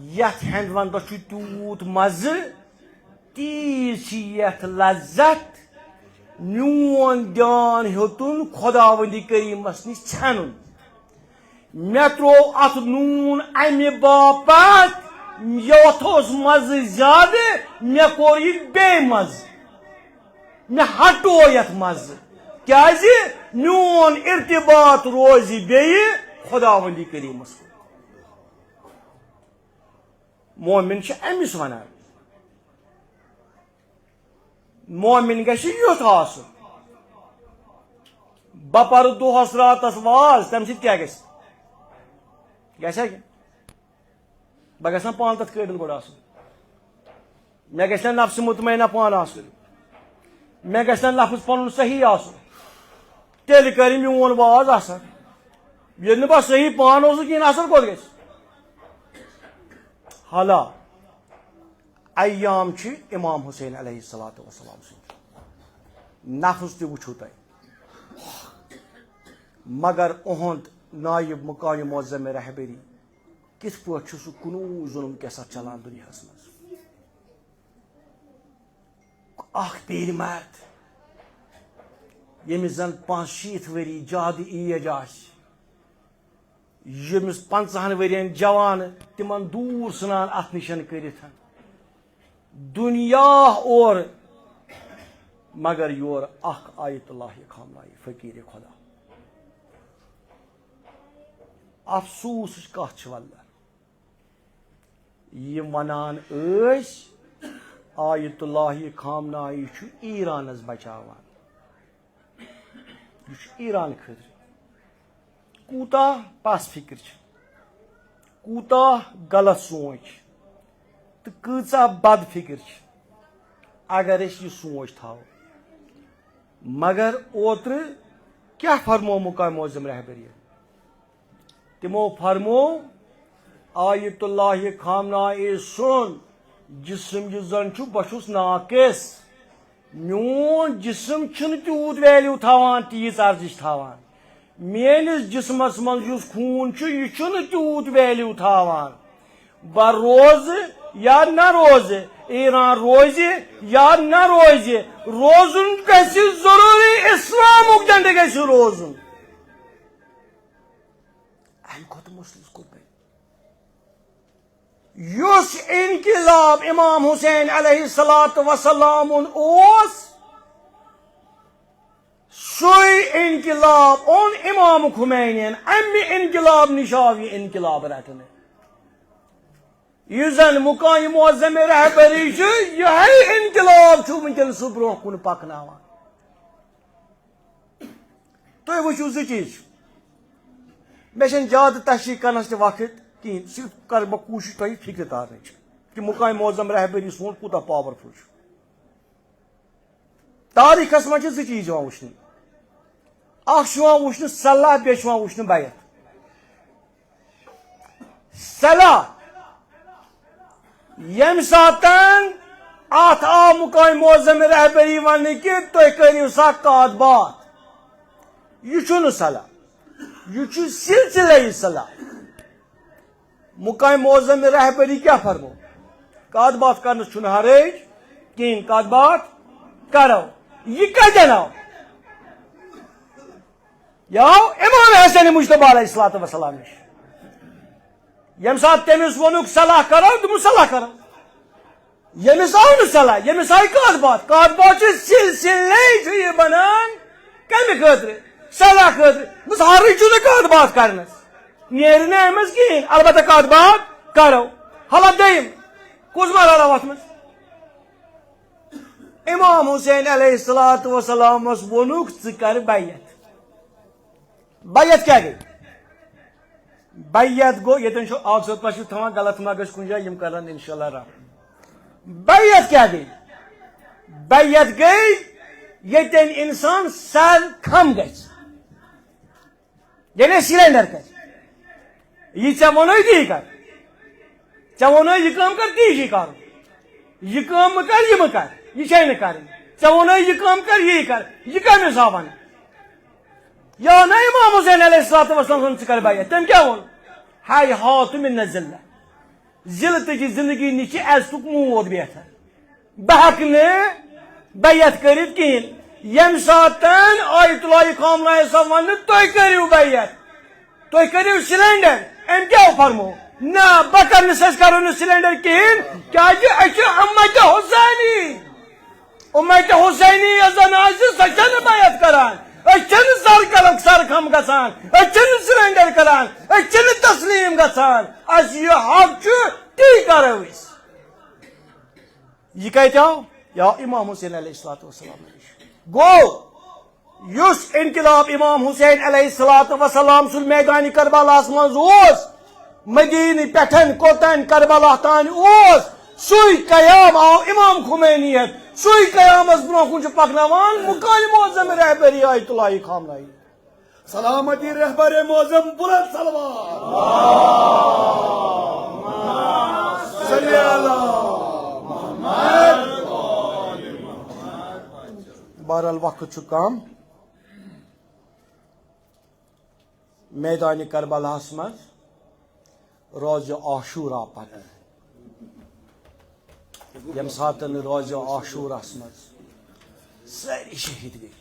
یتھ ہٮ۪نٛد وٮ۪نٛدس چھُ تیوٗت مزٕ، تیٖژ چھِ یتھ لذت، میون دیان ہیوٚتُن خداوندِ کریمس نِش ژھٮ۪نُن۔ مےٚ تروو اتھ نوٗن امہِ باپتھ، یتھ اوس مزٕ زیادٕ، مےٚ کوٚر یہِ بے مزٕ۔ مےٚ ہٹوو یتھ مزٕ۔ کیازِ؟ میون ارتباط روزِ بیٚیہِ خداوندِ کریمس کُن۔ مومن چھُ أمِس ونان۔ مومن گژھِ یُتھ آسُن۔ بہٕ پرٕ دۄہس راتس واز، تمہِ سۭتۍ کیٛاہ گژھِ؟ گژھِ ہا کینٛہہ؟ بہٕ گژھٕ نا پانہٕ تتھ قٲبل گۄڈٕ آسُن؟ مےٚ گژھِ نہ نفسِ مطمئنہ پانہٕ آسُن، مےٚ گژھِ نہ لفظ پنُن صحیح آسُن، تیٚلہِ کرِ میون واز اثر۔ ییٚلہِ نہٕ بہٕ صحیح پانہٕ اوسُس کِہیٖنۍ، اثر کوٚت گژھِ؟ حالا ایام چھِ امام حسین علیہ الصلوۃ والسلام سٕنٛدۍ، نفظ تہِ وٕچھِو تُہۍ، مگر اُہُنٛد نایب مقام معظم رہبری کِتھ پٲٹھۍ چھُ سُہ کُنوُہ ظُلُم کیسَر چلان دُنیاہَس منٛز؟ اکھ پیٖرِ مرد، ییٚمِس زَن پانٛژھ شیٖتھ ؤری جادٕ ایج آسہِ، ییٚمِس پنٛژاہَن ؤرِین جوان، تِمن دوٗر ژھٕنان اَتھ نِشن کٔرِتھ۔ دُنیا اورٕ، مگر یورٕ اکھ آیت اللہ خامنائی فقیٖرِ خدا۔ افسوسٕچ کتھ چھِ واللہ، یِم ونان ٲسۍ، آیت اللہ خامنائی چھُ ایرانس بچاوان۔ یہِ چھُ ایران خٲطرٕ۔ کوٗتاہ پس فکر چھِ، کوٗتاہ غلط سونچ چھِ، تہٕ کۭژاہ بد فکر چھِ، اگر أسۍ یہِ سونچ تھاوو۔ مگر اوترٕ کیٛاہ فرموو مقام معظم رہبری؟ تِمو فرموو، آیت اللہ خامنائی سُنٛد جسم یُس زن چھُ، بہٕ چھُس ناقص۔ میون جسم چھُنہٕ تیوٗت ویلیو تھاوان، تیٖژ ارزش تھاوان۔ میٲنِس جسمس منٛز یُس خوٗن چھُ، یہِ چھُنہٕ تیوٗت ویلیو تھاوان۔ بہٕ روزٕ یا نہ روزٕ، ایران روزِ یا نہ روزِ، روزُن گژھِ ضروٗری۔ اسلامُک جنڈٕ گژھِ روزُن۔ امہِ کھۄتہٕ مُسلِس کوٚت بنہِ؟ یُس انقلاب امام حسین علیہ الصلوۃ والسلامُن اوس، سُے انقلاب اوٚن امام خمینین۔ امہِ انقلاب نِش آو یہِ انقلاب رٹنہٕ۔ یُس زن مقام معظم رہبری چھُ، یِہوٚے انقلاب چھُ وٕنکیٚن سُہ برونٛہہ کُن پکناوان۔ تُہۍ وٕچھِو زٕ چیٖز چھِ۔ مےٚ چھَنہٕ زیادٕ تشریح کرنس تہِ وقت کِہیٖنۍ، صرف کرٕ بہٕ کوٗشِش تۄہہِ فکرِ تارنٕچ کہِ مقام معظم رہبری سون کوٗتاہ پاورفل چھُ۔ تاریخس منٛز چھِ زٕ چیٖز یِوان وٕچھنہٕ۔ اکھ چھُ یِوان وٕچھنہٕ صلاح، بیٚیہِ چھُ یِوان وٕچھنہٕ بیعت۔ صلاح، ییٚمہِ ساتن اتھ آو مقام معظم رہبری وننہٕ کہِ تُہۍ کٔرِو سا کتھ باتھ، یہِ چھُنہٕ صلاح، یہِ چھُ سلسلے صلاح۔ مقام معظم رہبری کیٛاہ فرمو؟ کتھ باتھ کرنس چھُنہٕ حرج کِہیٖنۍ، کتھ باتھ کرو۔ یہِ کتٮ۪ن آو؟ یہِ آو امام حسن مجتبیٰ علیہ الصلوۃ والسلام نِش۔ ییٚمہِ ساتہٕ تٔمِس ووٚنُکھ، "صلاح کرو"، دوٚپُن، "صلاح کرو"۔ ییٚمِس آو نہٕ صلاح، ییٚمِس آیہِ کتھ باتھ۔ کتھ باتھ چھِ سلسلے چھُ یہِ بنان۔ کمہِ خٲطرٕ؟ صلاح خٲطرٕ۔ دوٚپمَس، حرج چھُنہٕ کتھ باتھ کرنس، نیرِ نہٕ امہِ منٛز کِہیٖنۍ، البتہ کتھ باتھ کرو۔ حالات دوٚیِم، کُس مرحلہ آو اتھ منٛز؟ امام حسین علیہ الصلوۃ والسلامس ووٚنُکھ، "ژٕ کر بیعت۔" بیعت کیٛاہ گٔے؟ بیعت گوٚو، ییٚتٮ۪ن چھُ اکھ زٕ پَتہٕ چھُ تھاوان، غلط ما گژھِ کُنہِ جایہِ، یِم کرن انشاءاللہ رحم۔ بیعت کیٛاہ گٔے؟ بیعت گٔے، ییٚتٮ۪ن انسان سر کھم گژھِ، یعنی سرنڈر کرِ۔ یہِ ژےٚ ووٚنُے تی کر، ژےٚ ووٚنُے یہِ کٲم کر، تی چھُے کرُن۔ یہِ کٲم مہٕ کر، یہِ مہٕ کر، یہِ چھے نہٕ کرٕنۍ۔ ژےٚ ووٚنُے یہِ کٲم کر، یی کر، یہِ کٔمِس آو وننہٕ؟ یا نہ امام حسین علیہ الصلوۃ والسلام سُنٛد ژٕ کر بیعت۔ تٔمۍ کیٛاہ ووٚن؟ "حیات من الذلہ"، ذلتٕچ زندگی نِش چھِ عزتُک موت بہتر۔ بہٕ ہٮ۪کہٕ نہٕ بیعت کٔرِتھ کِہیٖنۍ۔ ییٚمہِ ساتَن آیت اللہ خامنہ صٲب وَننہٕ، "تُہۍ کٔرِو بیعت، تُہۍ کٔرِو سرنڈر"، أمۍ کیٛاہ فرمو؟ نہ، بہٕ کرنہٕ سۭتۍ کرو نہٕ سرنڈر کِہیٖنۍ، کیٛازِ أسۍ چھِ اُمت حسینی۔ اُمت حسینی یۄس زن آسہِ، سۄ چھنہٕ بیعت کران۔ أسۍ چھِنہٕ سر کران، سر کھم گژھان۔ أسۍ چھِنہٕ سرنڈر کران۔ أسۍ چھِنہٕ تسلیم گژھان۔ اَسہِ یہِ حق چھُ، تی کرو أسۍ۔ یہِ کتہِ آو؟ یہِ آو امام حسین علیہ الصلوۃ والسلام نِش۔ گوٚو، یُس انقلاب امام حسین علیہ الصلوۃ والسلام سُنٛد میدانِ کربلاہس منٛز اوس، مدینہ پٮ۪ٹھن کوٚتن کربلا تام اوس، سُے قیام آو امام خمینی ہیتھ، سُے قیامس برونٛہہ کُن چھُ پکناوان مقام معظم رہبری آیت اللہ خامنائی۔ سلامتی رہبر معظم، بلند صلوات۔ صلی اللہ محمد۔ بہرحال وقت چھُ کم۔ میدان کربلاہس منٛز روزِ عاشورا پتہٕ، ییٚمہِ ساتہٕ روزِ عاشوراہس منٛز سٲری شہید گٔے،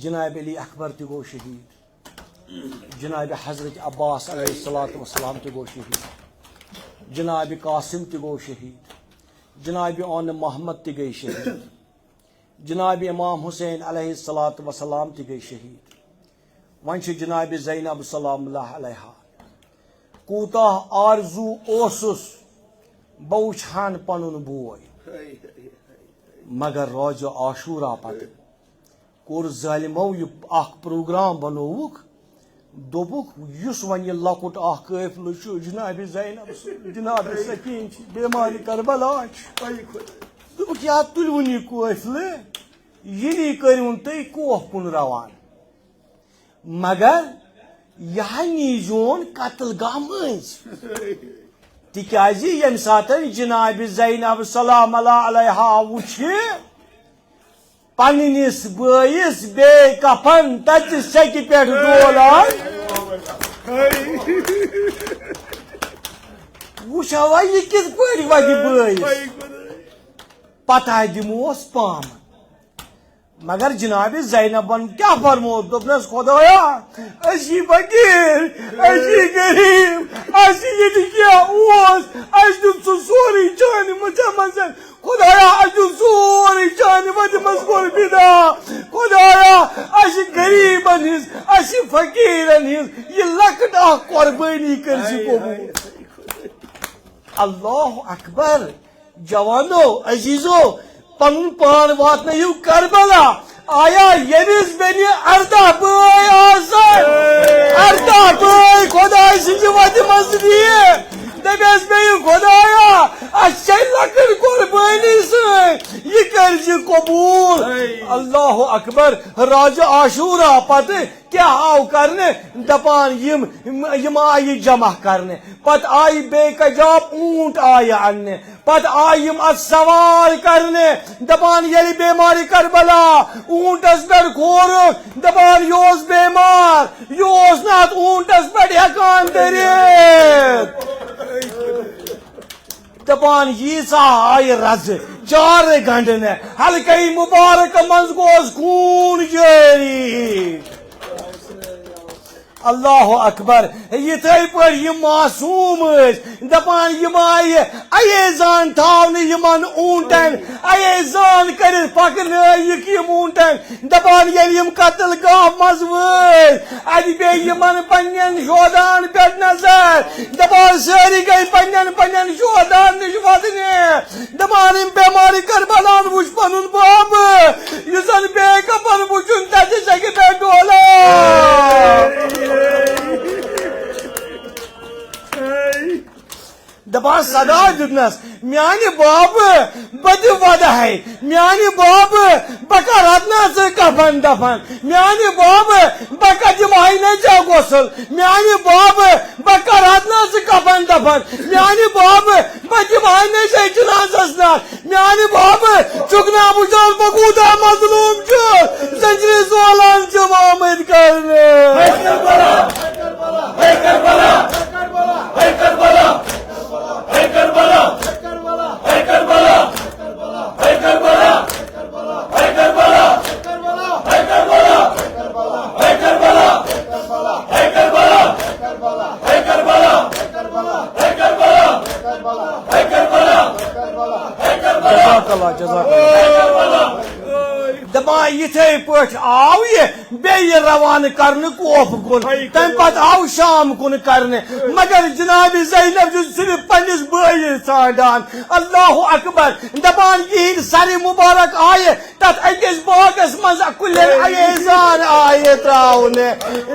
جناب علی اکبر تہِ گوٚو شہید، جناب حضرت عباس علیہ الصلوۃ والسلام تہِ گوٚو شہید، جناب قاسم تہِ گوٚو شہید، جناب آن محمد تہِ گٔے شہید، جناب امام حسین علیہ الصلوۃ والسلام تہِ گٔے شہید۔ وۄنۍ چھِ جناب زینب سلام اللہ علیہا۔ کوٗتاہ آرزو اوسُس بہٕ وٕچھِ ہن پنُن بوے، مگر روزِ عاشورا پتہٕ کوٚر ظٲلمو یہِ اکھ پروگرام بنووُکھ، دوٚپُکھ، یُس وۄنۍ یہِ لۄکُٹ اکھ قٲفلہٕ چھُ، جناب زینب، جناب سکیٖن چھِ، بیمارِ کربلا چھِ۔ دوٚپُکھ، یا تُلوُن یہِ قٲفلہٕ، یہِ نی کٔرِوُن تُہۍ کوہ کُن روان۔ مگر یہِ ہا نیٖزیون قتل گاہ مٔنٛزۍ۔ تِکیٛازِ ییٚمہِ ساتہٕ جناب زینب سلام اللہ علیہا وُچھِ، پننِس بٲیِس بے کفن تتہِ سیٚکہِ پٮ۪ٹھ ڈولان۔ وٕچھو وۄنۍ یہِ کِتھ پٲٹھۍ وَدِ بٲیِس۔ پتہٕ دِموس پامہٕ۔ مگر جناب زینبن کیٛاہ فرموو؟ دوٚپنس، خدایا، أسۍ چھِ فقیٖر، أسۍ چھِ غریٖب، اَسہِ ییٚتہِ کینٛہہ اوس، اَسہِ دیُت سُہ سورُے چانہِ مُژِ منٛز۔ خدایا، اَسہِ دیُت سورُے چانہِ وَتہِ منٛز کوٚر فِدا۔ خدایا، اَسہِ چھِ غریٖبن ہٕنٛز، اَسہِ چھِ فقیٖرن ہٕنٛز یہِ لۄکٕٹ اکھ قۄربٲنی کٔرۍ زِ قبوٗل۔ اللہ اکبر۔ جوانو، عزیزو، پنُن پان واتنٲیِو کربلا۔ آیا ییٚمِس بیٚنہِ ارداہ بٲے آسن، ارداہ بٲے خۄداے سٕنٛزِ وَتہِ منٛز دِیہِ؟ دَپٮ۪س بیٚیہِ، خۄدایا، اَسہِ چھے لۄکٕٹ قۄربٲنی سۭتۍ، یہِ کٔرۍ زِ قبوٗل۔ اللہ اکبر۔ روزِ عاشورا پتہٕ کیٛاہ آو کرنہٕ؟ دپان یِم، یِم آیہِ جمع کرنہٕ، پتہٕ آیہِ بے کجاب اوٗنٹ آیہِ اننہٕ، پتہٕ آیہِ یِم اتھ سوار کرنہٕ، دپان ییٚلہِ بیمارِ کربلا اوٗنٹس پٮ۪ٹھ کھورُکھ، دپان یہِ اوس بیمار، یہِ اوس نہٕ اتھ اوٗنٹس پٮ۪ٹھ ہٮ۪کان دٔرِتھ۔ دپان ییٖژاہ آیہِ رزٕ، چارٕ گنڈنہٕ، حلقہٕ مبارک منٛز گوس خوٗن جٲری۔ اللہ اکبر۔ یِتھے پٲٹھۍ یِم معصوم ٲسۍ، دپان یِم آیہِ ایزان تھاونہٕ یِمن اوٗنٹن، ایزان کٔرِتھ پکنٲیِکھ یِم اوٗنٹن۔ دپان ییٚلہِ یِم قتل گاہ منٛز وٲتۍ، اتہِ پیٚیہِ یِمن پننٮ۪ن شہداہن پٮ۪ٹھ نظر۔ دپان سٲری گٔے پننٮ۪ن پننٮ۪ن شہداہن نِش ودنہِ۔ دپان یِم بیمارِ کربلان وُچھ پنُن بابہٕ، یُس زن بے کفن وُچھُن تتہِ سیٚکہِ پٮ۪ٹھ ڈولان۔ دپان صدا دیُتنس، میانہِ بابہٕ، بہٕ تہِ ودٕ ہے، میانہِ بابہٕ، بہٕ کرٕ اتھ نہ ژٕ کفن دفن، میانہِ بابہٕ، بہٕ کتہِ دِمہٕ ہاے نہ ژےٚ غسل، میانہِ بابہٕ، بہٕ کرٕ اتھ نہ ژٕ کفن دفن، میانہِ بابہٕ، بہٕ دِمہٕ ہاے نہ ژےٚ جنازس نار، میانہِ بابہٕ، چُکناو وُچھان بہٕ کوٗتاہ مظلوم چھُس، زنجیرٕ زولان چھِم آمٕتۍ کرنہٕ۔ جزاک اللہ، جزاک اللہ۔ دپان یِتھے پٲٹھۍ آو یہِ بیٚیہِ روانہٕ کرنہٕ کوفہٕ کُن، تمہِ پتہٕ آو شام کُن کرنہٕ، مگر جناب زینب چھُ صرف پننِس بٲیِس ژھانڈان۔ اللہ اکبر۔ دپان یِہنٛدۍ سرِ مبارک آیہِ تتھ أکِس باغس منٛز کُلٮ۪ن ایزان آیہِ تراونہٕ۔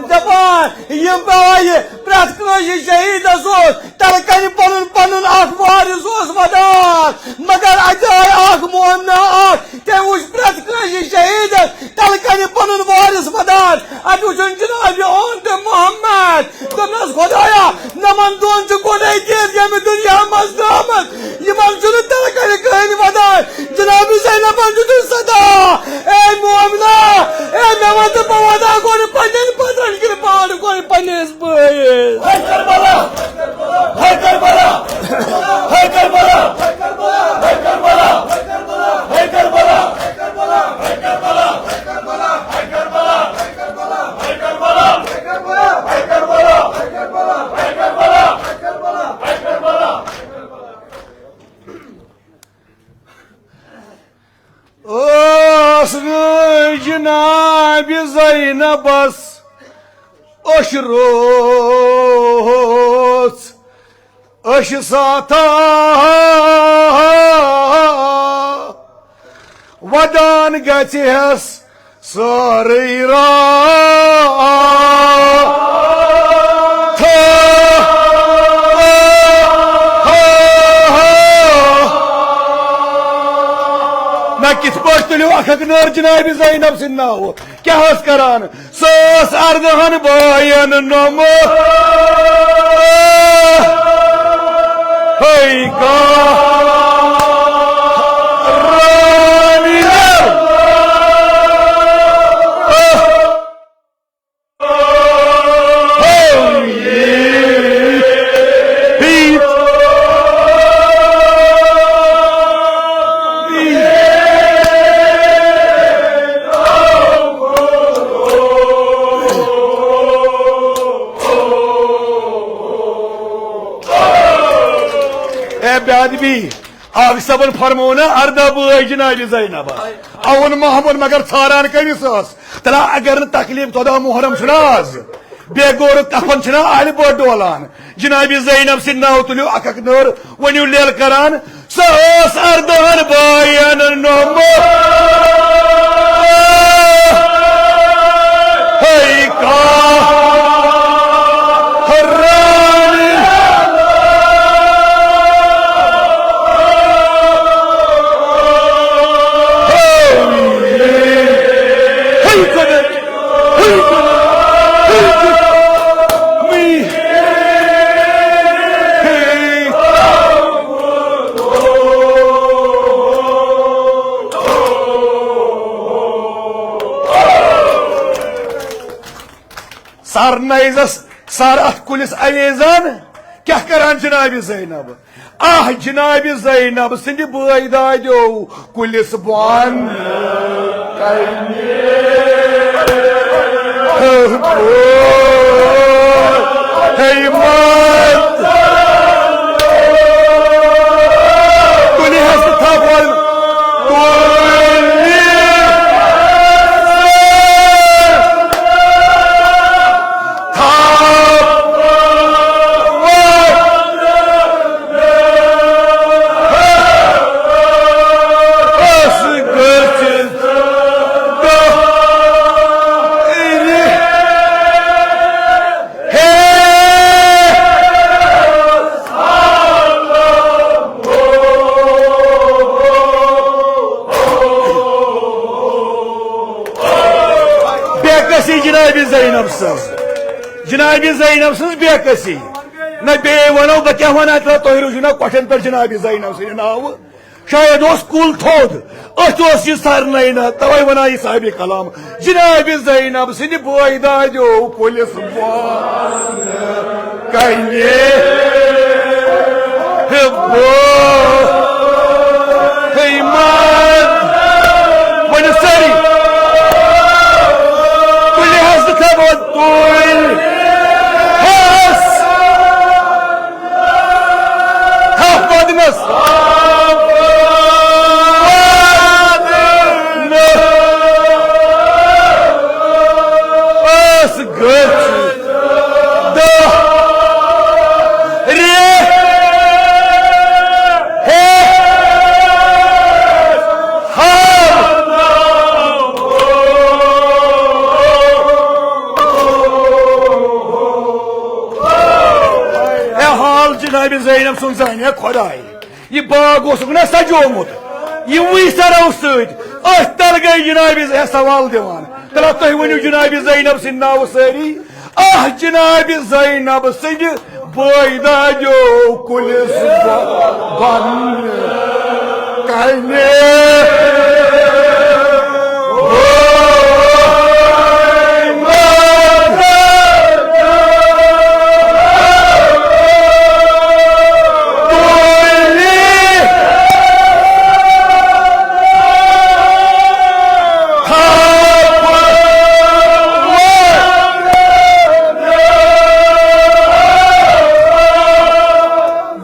دپان یِم آیہِ پرٛٮ۪تھ کٲنٛسہِ شہیٖدس اوس تلہٕ کنہِ پنُن پنُن اکھ وارث اوس ودان، مگر اتہِ آے اکھ مومنہ اکھ، تٔمۍ وُچھ پرٛٮ۪تھ کٲنٛسہِ شہیٖدس تلہٕ کنہِ پنُن وارث ودان۔ اتہِ وُچھُن جناب یہِ اوٚن تہٕ محمد، دوٚپنس، خدایا، نمن دۄن چھُ گۄڈے دِتھ ییٚمہِ دُنیا منٛز درٛامٕژ، یِمن چھُنہٕ تلہٕ کنہِ کٕہٕنۍ ودان۔ جناب زینبن دیُت صدا، اے مومنہ، اے مےٚ وَن تہٕ بہٕ وَداہ گۄڈٕ پننٮ۪ن پترن کِنہٕ بہٕ وَدٕ گۄڈٕ پننِس بٲیِس؟ ہے کربلا! ہے کربلا! ہے کربلا! ٲس نہٕ جناب زینبس أچھ رٲژ، أچھ ساتھا ودان گژھِ ہس سٲرٕے راتھ۔ نہ کِتھ پٲٹھۍ تُلِو اکھ اکھ نٲر جناب زینب سٕنٛدِ ناوٕ؟ کیٛاہ ٲس کران؟ سۄ ٲس اردہن بٲین نۄمہٕ۔ ہے کانٛہہ رانی۔ اے بے ادبی، آغا صٲبن فرموو نا اردہ بٲے جناب زینب۔ اوُن محمد مگر ژھاران کٔمِس ٲس؟ تلا اگر نہٕ تکلیف ژۄدہ محرم چھُنہ آز، بے گورُک کفن چھُنہ آلہِ بٔڑ ڈولان۔ جناب زینب سٕنٛدِ ناوٕ تُلِو اکھ اکھ نٔر، ؤنِو لیل کران، سۄ ٲس اردہن بٲین نۄمہٕ۔ ہے کانٛہہ رانی۔ ہے خۄدا۔ سر نیزس، سر اتھ کُلِس اویزان، کیاہ کران جناب زینب؟ آہ جناب زینب سٕنٛدِ بٲے دادیو کُلِس بۄن کنہِ۔ ہے مات۔ کُلہِ ہس تہٕ تھپھ وۄل۔ کُلہِ۔ بے کسی جناب زینب سٕنٛز۔ جناب زینب سٕنٛز بے کسی۔ نہ بیٚیہِ وَنو بہٕ کیٛاہ وَنہٕ، اَتہِ تُہۍ روٗزِو نہ کۄٹھٮ۪ن پٮ۪ٹھ جناب زینب سٕنٛدِ ناوٕ۔ شاید اوس کُل تھوٚد، أتھۍ اوس یہِ سرنَے نہ، تَوَے وَنان یہِ صاحبِ کلام۔ جناب زینب سٕنٛدِ بٲے دادیو کُلِس بۄن کنہِ۔ ہے بو، ہے مات۔ ؤنِو سٲری۔ تُلِو حظ تہٕ تھاوو تُلۍ حظ۔ تھپھ ودنس۔ ٲس گٔژھ دہ ریٚتھ ہٮ۪تھ ہم۔ جناب زینب سُنٛد زانہِ خۄداے۔ یہِ باغ اوسُکھ نہ سجومُت، یہِ وٕے سرو سۭتۍ۔ أتھۍ تل گٔے جناب زینب سوال دِوان۔ تلہ تُہۍ ؤنِو جناب زینب سٕنٛدِ ناوٕ سٲری۔ آہ جناب زینب سٕنٛدِ بٲے دادیو کُلِس ب-، بنہٕ کنہِ۔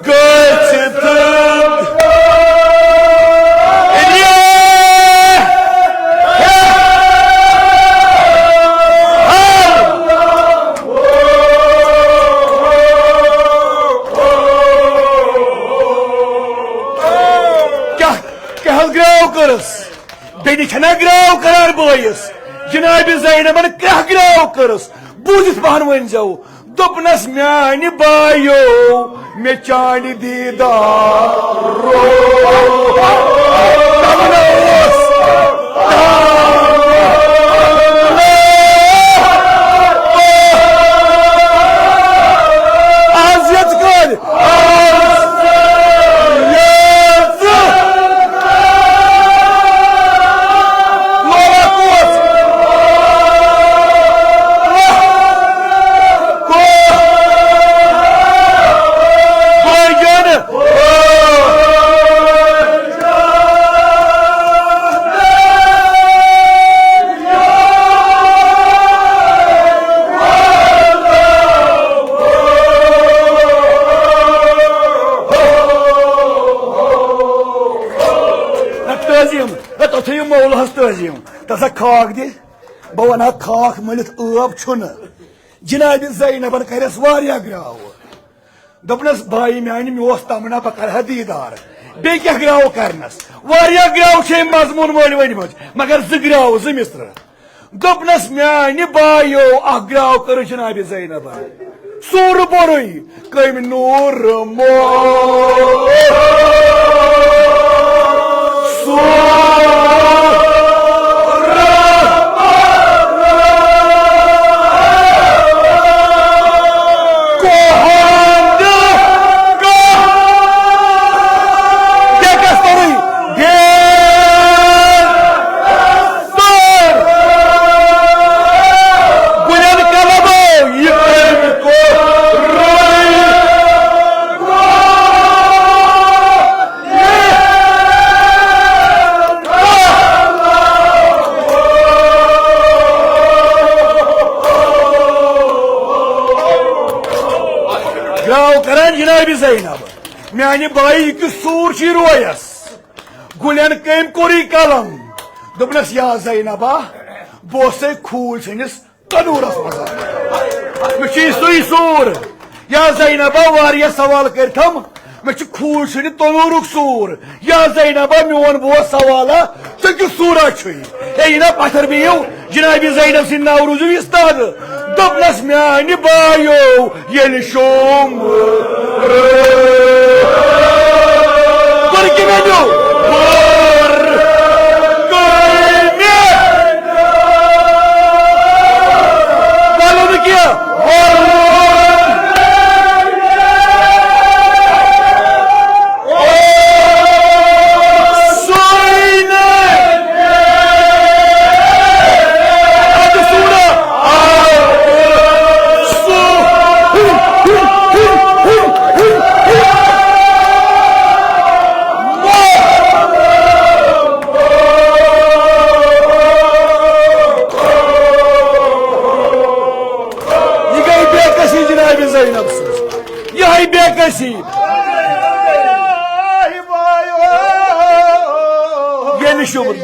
گٔژھِتھ ریٚہہ ہر۔ کیٛاہ، کیٛاہ حظ گرٛاو کٔرٕس؟ بیٚنہِ چھَنا گرٛاو کران بٲیِس؟ جناب زینبن کیٛاہ گرٛاو کٔرٕس؟ بوٗزِتھ پہن ؤنۍزیو۔ دوٚپنَس، میانہِ بایو، مےٚ چانہِ دیٖدارو تمنا اوس۔ آز یَتھ کٲلۍ، آز یَتھ لولا کوس۔ تعظیم، ہے، تۄہہِ تھٲیِو مولہس تعظیم۔ تَس ہا خاک دِ۔ بہٕ وَنہٕ ہا، خاک مٔلِتھ ٲب چھُنہٕ۔ جناب زینبن کَرٮ۪س واریاہ گرٛاو۔ دوٚپنَس، بھائی میٛانہِ، مےٚ اوس تمنا بہٕ کَرٕ ہا دیٖدار۔ بیٚیہِ کیٛاہ گرٛاو کَرنَس؟ واریاہ گرٛاو چھِ أمۍ مضموٗن وٲلۍ ؤنۍمٕتۍ، مگر زٕ گرٛاو، زٕ مِصرٕ۔ دوٚپنَس، میٛانہِ بایو، اَکھ گرٛاو کٔرٕس جناب زینبن۔ سورٕ بوٚرُے۔ کٔمۍ نوٗر مو سورہ کوہنٛد کانٛہہ۔ بیٚیہِ کَس پَرٕے؟ بیٚیہِ سر۔ گُلٮ۪ن قلمو یہِ کٔمۍ کوٚر رٲوۍ۔ گرٛاو کران جناب زینب، میانہِ بایہِ یہِ کیُتھ سوٗر چھُ یہِ رویس۔ گُلٮ۪ن کٔمۍ کوٚرُے قلم؟ دوٚپنَس، یا زینبا، بہٕ اوسَے کھوٗژ ہٕنٛدِس تنوٗرس منٛز۔ مےٚ چھُ یہِ سُے سوٗر۔ یا زینبا، واریاہ سوال کٔرۍ تھم، مےٚ چھُ کھوٗژ ہٕنٛدِ تنوٗرُک سوٗر۔ یا زینبا، میون بوس سوالا، ژےٚ کیُتھ سوٗرا چھُے؟ ہے، یہِ نا پتھر بِہِو، جناب زینب سٕنٛدِ ناوٕ روٗزِو ایستادٕ۔ دوٚپنَس، میانہِ بایو، ییٚلہِ شوم۔ بٔرکہِ مےٚ دیُو۔ بٔر۔ کٔرۍ مےٚ۔ وَلُن کیٛاہ؟ وَلُن۔ سُے نہٕ۔ اَتہِ سوٗرہ۔ یہِ گٔے بے کسی جناب زینب سٕنٛز۔ یِہے بے کسی۔ ییٚلہِ شُمر۔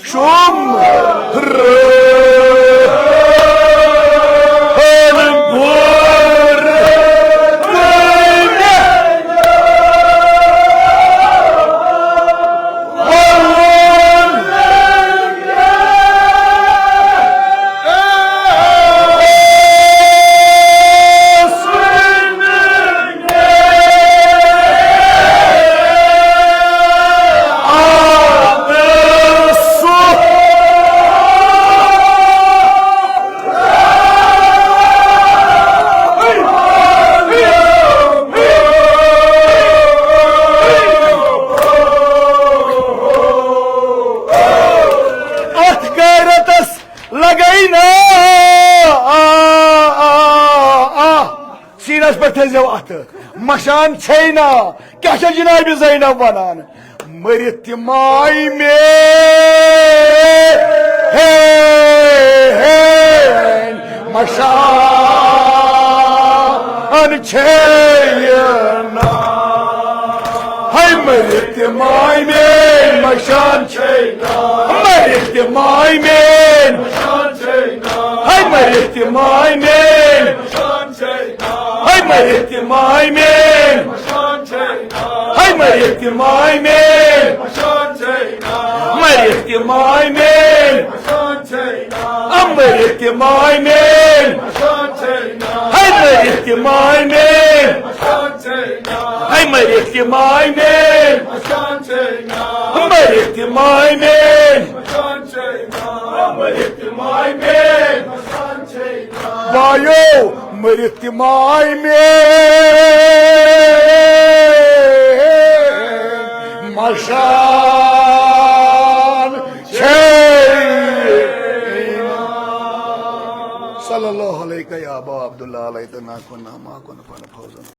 شوم۔ یَس پٮ۪ٹھ تھٲیزیو اَتھٕ۔ مَشان چھے نا، کیٛاہ چھےٚ جنابِ زینب وَنان؟ مٔرِتھ تہِ ماے مے، ہے، ہے، مَشان چھے نا۔ ہے مٔرِتھ تہِ ماے مے، مَشان چھے نا۔ مٔرِتھ تہِ ماے مے، مَشان چھے نا۔ ہے مٔرِتھ تہِ ماے مے، مَشان چھے نا۔ ہے مٔرِتھ تہِ ماے مے، مَشان چھے نا۔ ہے مٔرِتھ تہِ ماے مے، مَشان چھے نا۔ مٔرِتھ تہِ ماے مے، مَشان چھے نا۔ مٔرِتھ تہِ ماے مے، مَشان چھے نا۔ ہے مٔرِتھ تہِ ماے مے، مَشان چھے نا۔ ہے مٔرِتھ تہِ ماے مے، مَشان چھے نا۔ مٔرِتھ تہِ ماے مے، مَشان چھے نا۔ مٔرِتھ تہِ ماے مے، مَشان چھے نا۔ بایو، مٔرِتھ تہِ ماے مے، مَشان چھے۔ صلی اللہ علیک یا ابا عبداللہ، علیتنا کنا ما کنا فوزا۔